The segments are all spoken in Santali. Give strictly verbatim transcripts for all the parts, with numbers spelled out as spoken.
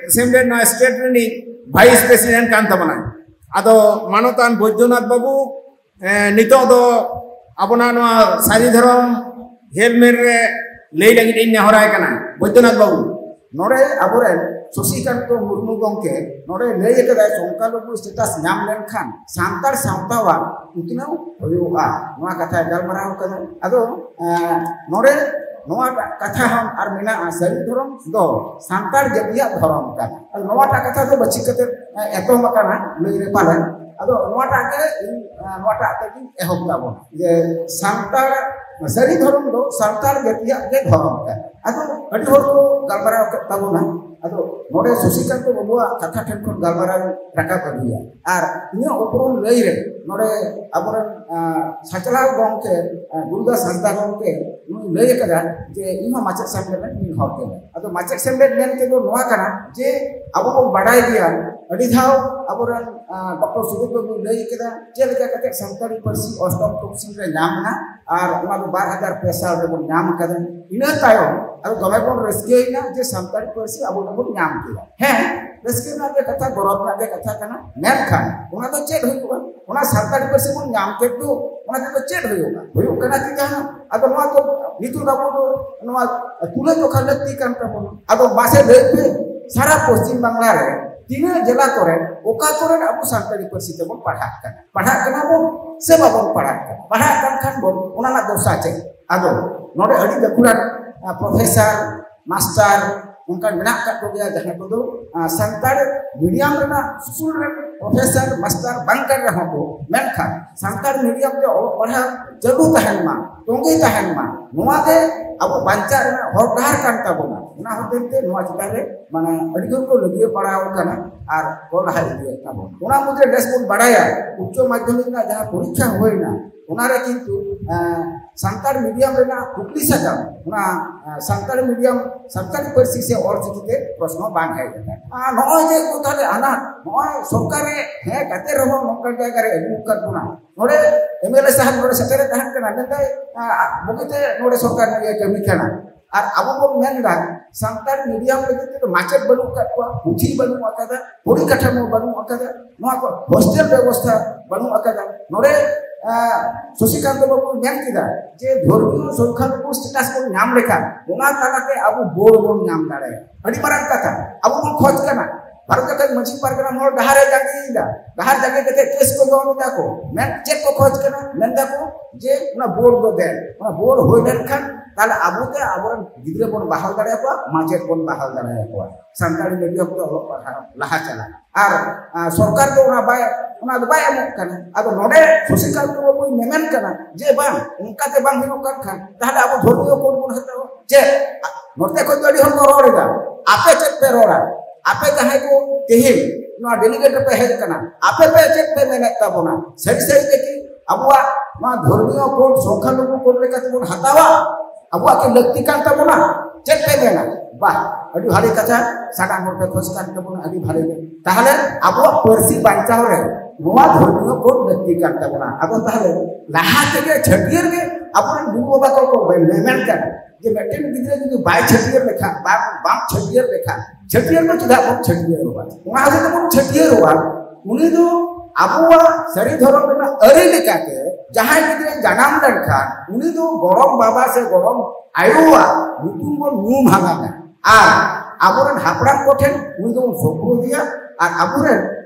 ᱮᱥᱮᱢᱵᱞᱤ ᱨᱮᱱᱟᱜ ᱥᱴᱮᱴ ᱨᱤᱱᱤᱡ ᱵᱷᱟᱭᱤᱥ ᱯᱨᱮᱥᱤᱰᱮᱱᱴ ᱠᱟᱱ ᱛᱟᱵᱚᱱᱟᱭ᱾ ᱟᱫᱚ ᱢᱟᱱᱚᱛᱟᱱ ᱵᱳᱭᱫᱚᱱᱟᱛᱷ ᱵᱟᱹᱵᱩ, ᱮ, ᱱᱤᱛᱚᱜ ᱫᱚ ᱟᱵᱚᱱᱟᱜ ᱱᱚᱣᱟ ᱥᱟᱹᱨᱤ ᱫᱷᱚᱨᱚᱢ ᱦᱮᱞᱢᱮᱞ ᱨᱮ ᱞᱟᱹᱭ ᱞᱟᱹᱜᱤᱫ ᱤᱧ ᱱᱮᱦᱚᱨᱟᱭ ᱠᱟᱱᱟ᱾ ᱵᱳᱭᱫᱚᱱᱟᱛᱷ ᱵᱟᱹᱵᱩ, ᱱᱚᱰᱮ ᱟᱵᱚᱨᱮᱱ ᱥᱚᱥᱤᱠᱟᱱᱛᱚ ᱢᱩᱨᱢᱩ ᱜᱚᱢᱠᱮ ᱱᱚᱰᱮ ᱞᱟᱹᱭ ᱟᱠᱟᱫᱟᱭ, ᱥᱚᱝᱠᱷᱟᱞᱚᱜᱷᱩ ᱥᱴᱮᱴᱟᱥ ᱧᱟᱢ ᱞᱮᱱᱠᱷᱟᱱ ᱥᱟᱱᱛᱟᱲ ᱥᱟᱶᱛᱟᱣᱟᱜ ᱩᱛᱱᱟᱹᱣ ᱦᱩᱭᱩᱜᱼᱟ, ᱱᱚᱣᱟ ᱠᱟᱛᱷᱟᱭ ᱜᱟᱞᱢᱟᱨᱟᱣ ᱠᱟᱫᱟ᱾ ᱟᱫᱚ, ᱮ, ᱱᱚᱰᱮ ᱱᱚᱣᱟ ᱠᱟᱛᱷᱟ ᱦᱚᱸ ᱟᱨ ᱢᱮᱱᱟᱜᱼᱟ, ᱥᱟᱹᱨᱤ ᱫᱷᱚᱨᱚᱢ ᱫᱚ ᱥᱟᱱᱛᱟᱲ ᱡᱟᱹᱛᱤᱭᱟᱜ ᱫᱷᱚᱨᱚᱢ ᱠᱟᱱᱟ᱾ ᱟᱫᱚ ᱱᱚᱣᱟᱴᱟᱜ ᱠᱟᱛᱷᱟ ᱫᱚ ᱵᱟᱹᱪᱤ ᱠᱟᱛᱮ, ᱮ, ᱮᱛᱚᱢ ᱟᱠᱟᱱᱟ ᱞᱟᱹᱭ ᱨᱮ ᱯᱟᱞᱮᱱ᱾ ᱟᱫᱚ ᱱᱚᱣᱟᱴᱟᱜ ᱜᱮ ᱤᱧ, ᱮ, ᱱᱚᱣᱟᱴᱟᱜ ᱛᱮᱜᱤᱧ ᱮᱦᱚᱵ ᱛᱟᱵᱚᱱᱟ, ᱡᱮ ᱥᱟᱱᱛᱟᱲ ᱥᱟᱹᱨᱤ ᱫᱷᱚᱨᱚᱢ ᱫᱚ ᱥᱟᱱᱛᱟᱲ ᱡᱟᱹᱛᱤᱭᱟᱜ ᱜᱮ ᱫᱷᱚᱨᱚᱢ ᱠᱟᱱᱟ᱾ ᱟᱫᱚ ᱟᱹᱰᱤ ᱦᱚᱲ ᱠᱚ ᱜᱟᱞᱢᱟᱨᱟᱣ ᱠᱮᱫ ᱛᱟᱵᱚᱱᱟ᱾ ᱟᱫᱚ ᱱᱚᱰᱮ ᱥᱚᱥᱤᱠᱟᱱᱛᱚ ᱵᱟᱵᱩᱣᱟᱜ ᱠᱟᱛᱷᱟ ᱴᱷᱮᱱ ᱠᱷᱚᱱ ᱜᱟᱞᱢᱟᱨᱟᱣ ᱨᱟᱠᱟᱵ ᱟᱹᱜᱩᱭᱟ᱾ ᱟᱨ ᱤᱧᱟᱹᱜ ᱩᱯᱨᱩᱢ ᱞᱟᱹᱭ ᱨᱮ ᱱᱚᱰᱮ ᱟᱵᱚᱨᱮᱱ, ᱟ, ᱥᱟᱪᱞᱟᱣ ᱜᱚᱢᱠᱮ, ᱟ, ᱜᱩᱨᱩᱫᱟᱥ ᱦᱟᱸᱥᱫᱟ ᱜᱚᱢᱠᱮ ᱱᱩᱭ ᱞᱟᱹᱭ ᱟᱠᱟᱫᱟ ᱡᱮ ᱤᱧ ᱦᱚᱸ ᱢᱟᱪᱮᱫ ᱥᱮᱢᱞᱮᱫ ᱨᱮᱱ ᱢᱤᱫ ᱦᱚᱲ ᱠᱟᱹᱱᱟᱹᱧ᱾ ᱟᱫᱚ ᱢᱟᱪᱮᱫ ᱥᱮᱢᱞᱮᱫ ᱢᱮᱱ ᱛᱮᱫᱚ ᱱᱚᱣᱟ ᱠᱟᱱᱟ ᱡᱮ ᱟᱵᱚ ᱵᱚᱱ ᱵᱟᱰᱟᱭ ᱜᱮᱭᱟ, ᱟᱹᱰᱤ ᱫᱷᱟᱣ ᱟᱵᱚᱨᱮᱱ, ᱟ, ᱰᱚᱠᱴᱚᱨ ᱥᱩᱵᱳᱫᱷ ᱵᱟᱵᱩᱭ ᱞᱟᱹᱭ ᱠᱮᱫᱟ ᱪᱮᱫ ᱞᱮᱠᱟ ᱠᱟᱛᱮ ᱥᱟᱱᱛᱟᱲᱤ ᱯᱟᱹᱨᱥᱤ ᱚᱥᱴᱚᱢ ᱛᱚᱯᱥᱤᱞ ᱨᱮ ᱧᱟᱢ ᱮᱱᱟ ᱟᱨ ᱚᱱᱟ ᱫᱚ ᱵᱟᱨ ᱦᱟᱡᱟᱨ ᱯᱮ ᱥᱟᱞ ᱨᱮᱵᱚᱱ ᱧᱟᱢ ᱟᱠᱟᱫᱟ᱾ ᱤᱱᱟᱹ ᱛᱟᱭᱚᱢ ᱟᱫᱚ ᱫᱚᱢᱮ ᱵᱚᱱ ᱨᱟᱹᱥᱠᱟᱹᱭᱮᱱᱟ ᱡᱮ ᱥᱟᱱᱛᱟᱲᱤ ᱯᱟᱹᱨᱥᱤ ᱟᱵᱚ ᱫᱚᱵᱚᱱ ᱧᱟᱢ ᱠᱮᱫᱟ᱾ ᱦᱮᱸ, ᱨᱟᱹᱥᱠᱟᱹ ᱨᱮᱱᱟᱜ ᱜᱮ ᱠᱟᱛᱷᱟ, ᱜᱚᱨᱚᱵᱽ ᱨᱮᱱᱟᱜ ᱜᱮ ᱠᱟᱛᱷᱟ ᱠᱟᱱᱟ᱾ ᱢᱮᱱᱠᱷᱟᱱ ᱚᱱᱟ ᱫᱚ ᱪᱮᱫ ᱦᱩᱭᱩᱜᱼᱟ? ᱚᱱᱟ ᱥᱟᱱᱛᱟᱲᱤ ᱯᱟᱹᱨᱥᱤ ᱵᱚᱱ ᱧᱟᱢ ᱠᱮᱫ ᱫᱚ, ᱚᱱᱟ ᱛᱮᱫᱚ ᱪᱮᱫ ᱦᱩᱭᱩᱜᱼᱟ? ᱦᱩᱭᱩᱜ ᱠᱟᱱᱟ ᱠᱤ ᱡᱟᱦᱟᱱᱟᱜ? ᱟᱫᱚ ᱱᱚᱣᱟ ᱫᱚ ᱱᱤᱛᱚᱜ ᱟᱵᱚ ᱫᱚ ᱱᱚᱣᱟ ᱛᱩᱞᱟᱹ ᱡᱚᱠᱷᱟ ᱞᱟᱹᱠᱛᱤ ᱠᱟᱱ ᱛᱟᱵᱚᱱᱟ᱾ ᱟᱫᱚ ᱢᱟᱥᱮ ᱞᱟᱹᱭ ᱯᱮ, ᱥᱟᱨᱟ ᱯᱚᱥᱪᱤᱢ ᱵᱟᱝᱞᱟ ᱨᱮ ᱛᱤᱱᱟᱹᱜ ᱡᱮᱞᱟ ᱠᱚᱨᱮ, ᱚᱠᱟ ᱠᱚᱨᱮ ᱟᱵᱚ ᱥᱟᱱᱛᱟᱲᱤ ᱯᱟᱹᱨᱥᱤ ᱛᱮᱵᱚᱱ ᱯᱟᱲᱦᱟᱜ ᱠᱟᱱᱟ? ᱯᱟᱲᱦᱟᱜ ᱠᱟᱱᱟ ᱵᱚᱱ ᱥᱮ ᱵᱟᱵᱚᱱ ᱯᱟᱲᱦᱟᱜ ᱠᱟᱱᱟ? ᱯᱟᱲᱦᱟᱜ ᱠᱟᱱ ᱠᱷᱟᱱ ᱵᱚᱱ, ᱚᱱᱟ ᱨᱮᱱᱟᱜ ᱫᱚᱥᱟ ᱪᱮᱫ? ᱟᱫᱚ ᱱᱚᱰᱮ ᱟᱹᱰᱤ ᱜᱟᱹᱠᱷᱩᱲᱟᱱ, ᱟ, ᱯᱨᱚᱯᱷᱮᱥᱚᱨ, ᱢᱟᱥᱴᱟᱨ ᱚᱱᱠᱟ ᱢᱮᱱᱟᱜ ᱟᱠᱟᱫ ᱠᱚᱜᱮᱭᱟ, ᱡᱟᱦᱟᱸᱭ ᱠᱚᱫᱚ, ᱟ, ᱥᱟᱱᱛᱟᱲ ᱢᱤᱰᱤᱭᱟᱢ ᱨᱮᱱᱟᱜ ᱥᱠᱩᱞ ᱨᱮ ᱯᱨᱚᱯᱷᱮᱥᱚᱨ, ᱢᱟᱥᱴᱟᱨ ᱵᱟᱝ ᱠᱟᱱ ᱨᱮᱦᱚᱸ ᱠᱚ, ᱢᱮᱱᱠᱷᱟᱱ ᱥᱟᱱᱛᱟᱲ ᱢᱤᱰᱤᱭᱟᱢ ᱛᱮ ᱚᱞᱚᱜ ᱯᱟᱲᱦᱟᱣ ᱪᱟᱹᱞᱩ ᱛᱟᱦᱮᱱ ᱢᱟ, ᱛᱚᱸᱜᱮ ᱛᱟᱦᱮᱱ ᱢᱟ, ᱱᱚᱣᱟ ᱜᱮ ᱟᱵᱚ ᱵᱟᱧᱪᱟᱜ ᱨᱮᱱᱟᱜ ᱦᱚᱨ ᱰᱟᱦᱟᱨ ᱠᱟᱱ ᱛᱟᱵᱚᱱᱟ᱾ ᱚᱱᱟ ᱦᱚᱛᱮᱡ ᱛᱮ ᱱᱚᱣᱟ ᱪᱮᱛᱟᱱ ᱨᱮ ᱢᱟᱱᱮ ᱟᱹᱰᱤ ᱡᱳᱨ ᱠᱚ ᱞᱟᱹᱜᱤᱭᱟᱹ ᱯᱟᱲᱟᱣ ᱟᱠᱟᱱᱟ ᱟᱨ ᱠᱚ ᱞᱟᱦᱟ ᱤᱫᱤᱭᱮᱫ ᱛᱟᱵᱚᱱᱟ᱾ ᱚᱱᱟ ᱢᱩᱫᱽᱨᱮ ᱵᱮᱥ ᱵᱚᱱ ᱵᱟᱲᱟᱭᱟ, ᱩᱪᱪᱚ ᱢᱟᱫᱽᱫᱷᱚᱢᱤᱠ ᱨᱮᱱᱟᱜ ᱡᱟᱦᱟᱸ ᱯᱚᱨᱤᱠᱠᱷᱟ ᱦᱩᱭᱱᱟ, ᱚᱱᱟᱨᱮ ᱠᱤᱱᱛᱩ, ᱮᱸ, ᱥᱟᱱᱛᱟᱲ ᱢᱤᱰᱤᱭᱟᱢ ᱨᱮᱱᱟᱜ ᱠᱩᱠᱞᱤ ᱥᱟᱠᱟᱢ, ᱚᱱᱟ, ᱮᱸ, ᱥᱟᱱᱛᱟᱲ ᱢᱤᱰᱤᱭᱟᱢ, ᱥᱟᱱᱛᱟᱲᱤ ᱯᱟᱹᱨᱥᱤ ᱥᱮ ᱚᱞ ᱪᱤᱠᱤ ᱛᱮ ᱯᱨᱚᱥᱱᱚ ᱵᱟᱝ ᱦᱮᱡ ᱟᱠᱟᱱᱟ᱾ ᱟᱨ ᱱᱚᱜᱼᱚᱭ ᱡᱮ ᱠᱚ ᱛᱟᱦᱞᱮ ᱟᱱᱟᱴ, ᱱᱚᱜᱼᱚᱭ ᱥᱚᱨᱠᱟᱨ ᱨᱮ ᱦᱮᱸ ᱠᱟᱛᱮ ᱨᱮᱦᱚᱸ ᱱᱚᱝᱠᱟᱱ ᱡᱟᱭᱜᱟ ᱨᱮ ᱟᱹᱜᱩ ᱟᱠᱟᱫ ᱵᱚᱱᱟ᱾ ᱱᱚᱰᱮ ᱮᱢ ᱮᱞ ᱮ ᱥᱟᱦᱮᱵ ᱱᱚᱰᱮ ᱥᱮᱴᱮᱨ ᱮ ᱛᱟᱦᱮᱸ ᱠᱟᱱᱟ, ᱢᱮᱱᱫᱟᱭ, ᱟ, ᱵᱩᱜᱤᱛᱮ ᱱᱚᱰᱮ ᱥᱚᱨᱠᱟᱨ ᱱᱚᱰᱮ ᱠᱟᱹᱢᱤ ᱠᱟᱱᱟ᱾ ᱟᱨ ᱟᱵᱚ ᱵᱚᱱ ᱢᱮᱱᱫᱟ ᱥᱟᱱᱛᱟᱲ ᱢᱤᱰᱤᱭᱟᱢ ᱞᱟᱹᱜᱤᱫ ᱛᱮᱫᱚ ᱢᱟᱪᱮᱫ ᱵᱟᱹᱱᱩᱜ ᱟᱠᱟᱫ ᱠᱚᱣᱟ, ᱯᱩᱛᱷᱤ ᱵᱟᱹᱱᱩᱜ ᱟᱠᱟᱫᱟ, ᱯᱚᱨᱤᱠᱟᱴᱷᱟᱢᱳ ᱵᱟᱹᱱᱩᱜ ᱟᱠᱟᱫᱟ, ᱱᱚᱣᱟ ᱠᱚ ᱦᱳᱥᱴᱮᱞ ᱵᱮᱵᱚᱥᱛᱷᱟ ᱵᱟᱹᱱᱩᱜ ᱟᱠᱟᱫᱟ᱾ ᱱᱚᱰᱮ ᱥᱚᱥᱤᱠᱟᱱᱛ ᱵᱟᱵᱩ ᱢᱮᱱ ᱠᱮᱫᱟ ᱡᱮ ᱫᱷᱚᱨᱢᱤᱭᱚ ᱥᱚᱝᱠᱷᱟᱞᱚᱜᱷᱩ ᱥᱴᱮᱴᱟᱥ ᱵᱚᱱ ᱧᱟᱢ ᱞᱮᱠᱷᱟᱱ ᱚᱱᱟ ᱛᱟᱞᱟᱛᱮ ᱟᱵᱚ ᱵᱳᱨᱰ ᱵᱚᱱ ᱧᱟᱢ ᱫᱟᱲᱮᱭᱟᱜᱼᱟ᱾ ᱟᱹᱰᱤ ᱢᱟᱨᱟᱝ ᱠᱟᱛᱷᱟ᱾ ᱟᱵᱚ ᱵᱚᱱ ᱠᱷᱚᱡᱽ ᱠᱟᱱᱟ, ᱵᱷᱟᱨᱚᱛ ᱡᱟᱠᱟᱛ ᱢᱟᱹᱡᱷᱤ ᱯᱟᱨᱜᱟᱱᱟ ᱢᱚᱦᱚᱞ ᱰᱟᱦᱟᱨᱮ ᱡᱟᱸᱜᱮᱭᱮᱫᱟ, ᱰᱟᱦᱟᱨ ᱡᱟᱸᱜᱮ ᱠᱟᱛᱮ ᱠᱮᱥ ᱠᱚ ᱡᱚᱢ ᱮᱫᱟ ᱠᱚ, ᱢᱮᱱ ᱪᱮᱫ ᱠᱚ ᱠᱷᱚᱡᱽ ᱠᱟᱱᱟ? ᱢᱮᱱ ᱫᱟᱠᱚ ᱡᱮ ᱚᱱᱟ ᱵᱳᱨᱰ ᱫᱚ ᱫᱮᱱ, ᱚᱱᱟ ᱵᱳᱨᱰ ᱦᱩᱭ ᱞᱮᱱᱠᱷᱟᱱ ᱛᱟᱦᱞᱮ ᱟᱵᱚᱛᱮ ᱟᱵᱚᱨᱮᱱ ᱜᱤᱫᱽᱨᱟᱹ ᱵᱚᱱ ᱵᱟᱦᱟᱞ ᱫᱟᱲᱮᱭᱟᱠᱚᱣᱟ, ᱢᱟᱪᱮᱫ ᱵᱚᱱ ᱵᱟᱦᱟᱞ ᱫᱟᱲᱮᱭᱟᱠᱚᱣᱟ, ᱥᱟᱱᱛᱟᱲᱤ ᱢᱤᱰᱤᱭᱟᱢ ᱛᱮ ᱚᱞᱚᱜ ᱯᱟᱲᱦᱟᱣ ᱞᱟᱦᱟ ᱪᱟᱞᱟᱜᱼᱟ᱾ ᱟᱨ ᱥᱚᱨᱠᱟᱨ ᱫᱚ ᱚᱱᱟ ᱵᱟᱭ, ᱚᱱᱟ ᱫᱚ ᱵᱟᱭ ᱮᱢᱚᱜ ᱠᱟᱱᱟ᱾ ᱟᱫᱚ ᱱᱚᱰᱮ ᱥᱚᱥᱤᱠᱟᱱᱛ ᱵᱟᱵᱩᱭ ᱢᱮᱢᱮᱱ ᱠᱟᱱᱟ ᱡᱮ ᱵᱟᱝ, ᱚᱱᱠᱟᱛᱮ ᱵᱟᱝ ᱦᱩᱭᱩᱜ ᱠᱟᱱ ᱠᱷᱟᱱ ᱛᱟᱦᱞᱮ ᱟᱵᱚ ᱫᱷᱚᱨᱢᱤᱭᱚ ᱠᱳᱰ ᱵᱚᱱ ᱦᱟᱛᱟᱣᱟ᱾ ᱪᱮᱫ? ᱱᱚᱛᱮ ᱠᱷᱚᱱ ᱫᱚ ᱟᱹᱰᱤ ᱦᱚᱲ ᱠᱚ ᱨᱚᱲ ᱮᱫᱟ, ᱟᱯᱮ ᱪᱮᱫ ᱯᱮ ᱨᱚᱲᱟ? ᱟᱯᱮ ᱡᱟᱦᱟᱸᱭ ᱠᱚ ᱛᱮᱦᱮᱧ ᱱᱚᱣᱟ ᱰᱮᱞᱤᱜᱮᱴ ᱨᱮᱯᱮ ᱦᱮᱡ ᱟᱠᱟᱱᱟ, ᱟᱯᱮ ᱯᱮ ᱪᱮᱫ ᱯᱮ ᱢᱮᱱᱮᱫ ᱛᱟᱵᱚᱱᱟ? ᱥᱟᱹᱨᱤ ᱥᱟᱹᱨᱤ ᱛᱮ ᱠᱤ ᱟᱵᱚᱣᱟᱜ ᱱᱚᱣᱟ ᱫᱷᱚᱨᱢᱤᱭᱚ ᱠᱳᱰ, ᱥᱚᱝᱠᱷᱟᱞᱚᱜᱷᱩ ᱠᱳᱰ ᱞᱮᱠᱟ ᱛᱮᱵᱚᱱ ᱦᱟᱛᱟᱣᱟ? ᱟᱵᱚᱣᱟᱜ ᱠᱤ ᱞᱟᱹᱠᱛᱤ ᱠᱟᱱ ᱛᱟᱵᱚᱱᱟ? ᱪᱮᱫ ᱯᱮ ᱢᱮᱱᱟ? ᱵᱟᱦ, ᱟᱹᱰᱤ ᱵᱷᱟᱞᱮ ᱠᱟᱛᱷᱟ, ᱥᱟᱱᱟᱢ ᱦᱚᱲ ᱯᱮ ᱠᱷᱚᱡᱽ ᱠᱟᱱ ᱛᱟᱵᱚᱱᱟ, ᱟᱹᱰᱤ ᱵᱷᱟᱞᱮ ᱜᱮ᱾ ᱛᱟᱦᱞᱮ ᱟᱵᱚᱣᱟᱜ ᱯᱟᱹᱨᱥᱤ ᱵᱟᱧᱪᱟᱣ ᱨᱮ ᱱᱚᱣᱟ ᱫᱷᱚᱨᱢᱤᱭᱚ ᱠᱳᱰ ᱞᱟᱹᱠᱛᱤ ᱠᱟᱱ ᱛᱟᱵᱚᱱᱟ᱾ ᱟᱫᱚ ᱛᱟᱦᱞᱮ ᱞᱟᱦᱟ ᱛᱮᱜᱮ ᱪᱷᱟᱹᱴᱭᱟᱹᱨ ᱜᱮ ᱟᱵᱚᱨᱮᱱ ᱜᱩᱨᱩ ᱵᱟᱵᱟ ᱠᱚ ᱢᱮᱢᱮᱱ ᱠᱟᱱᱟ ᱡᱮ ᱢᱤᱫᱴᱮᱱ ᱜᱤᱫᱽᱨᱟᱹ ᱡᱩᱫᱤ ᱵᱟᱭ ᱪᱷᱟᱹᱴᱭᱟᱹᱨ ᱞᱮᱠᱷᱟᱱ, ᱵᱟᱝ, ᱵᱟᱝ ᱪᱷᱟᱹᱴᱭᱟᱹᱨ ᱞᱮᱠᱷᱟᱱ, ᱪᱷᱟᱹᱴᱭᱟᱹᱨ ᱫᱚ ᱪᱮᱫᱟᱜ ᱵᱚᱱ ᱪᱷᱟᱹᱴᱭᱟᱹᱨᱚᱜᱼᱟ? ᱚᱱᱟ ᱦᱚᱛᱮᱡ ᱛᱮᱵᱚᱱ ᱪᱷᱟᱹᱴᱭᱟᱹᱨᱚᱜᱼᱟ, ᱩᱱᱤ ᱫᱚ ᱟᱵᱚᱣᱟᱜ ᱥᱟᱹᱨᱤ ᱫᱷᱚᱨᱚᱢ ᱨᱮᱱᱟᱜ ᱟᱹᱨᱤ ᱞᱮᱠᱟᱛᱮ ᱡᱟᱦᱟᱸᱭ ᱜᱤᱫᱽᱨᱟᱹᱭ ᱡᱟᱱᱟᱢ ᱞᱮᱱᱠᱷᱟᱱ ᱩᱱᱤ ᱫᱚ ᱜᱚᱲᱚᱢ ᱵᱟᱵᱟ ᱥᱮ ᱜᱚᱲᱚᱢ ᱟᱭᱳᱣᱟᱜ ᱧᱩᱛᱩᱢ ᱵᱚᱱ ᱧᱩᱢ ᱦᱟᱞᱟᱝᱟ᱾ ᱟᱨ ᱟᱵᱚᱨᱮᱱ ᱦᱟᱯᱲᱟᱢ ᱠᱚᱴᱷᱮᱱ ᱩᱱᱤ ᱫᱚᱵᱚᱱ ᱥᱳᱯᱨᱳᱫᱮᱭᱟ᱾ ᱟᱨ ᱟᱵᱚᱨᱮᱱ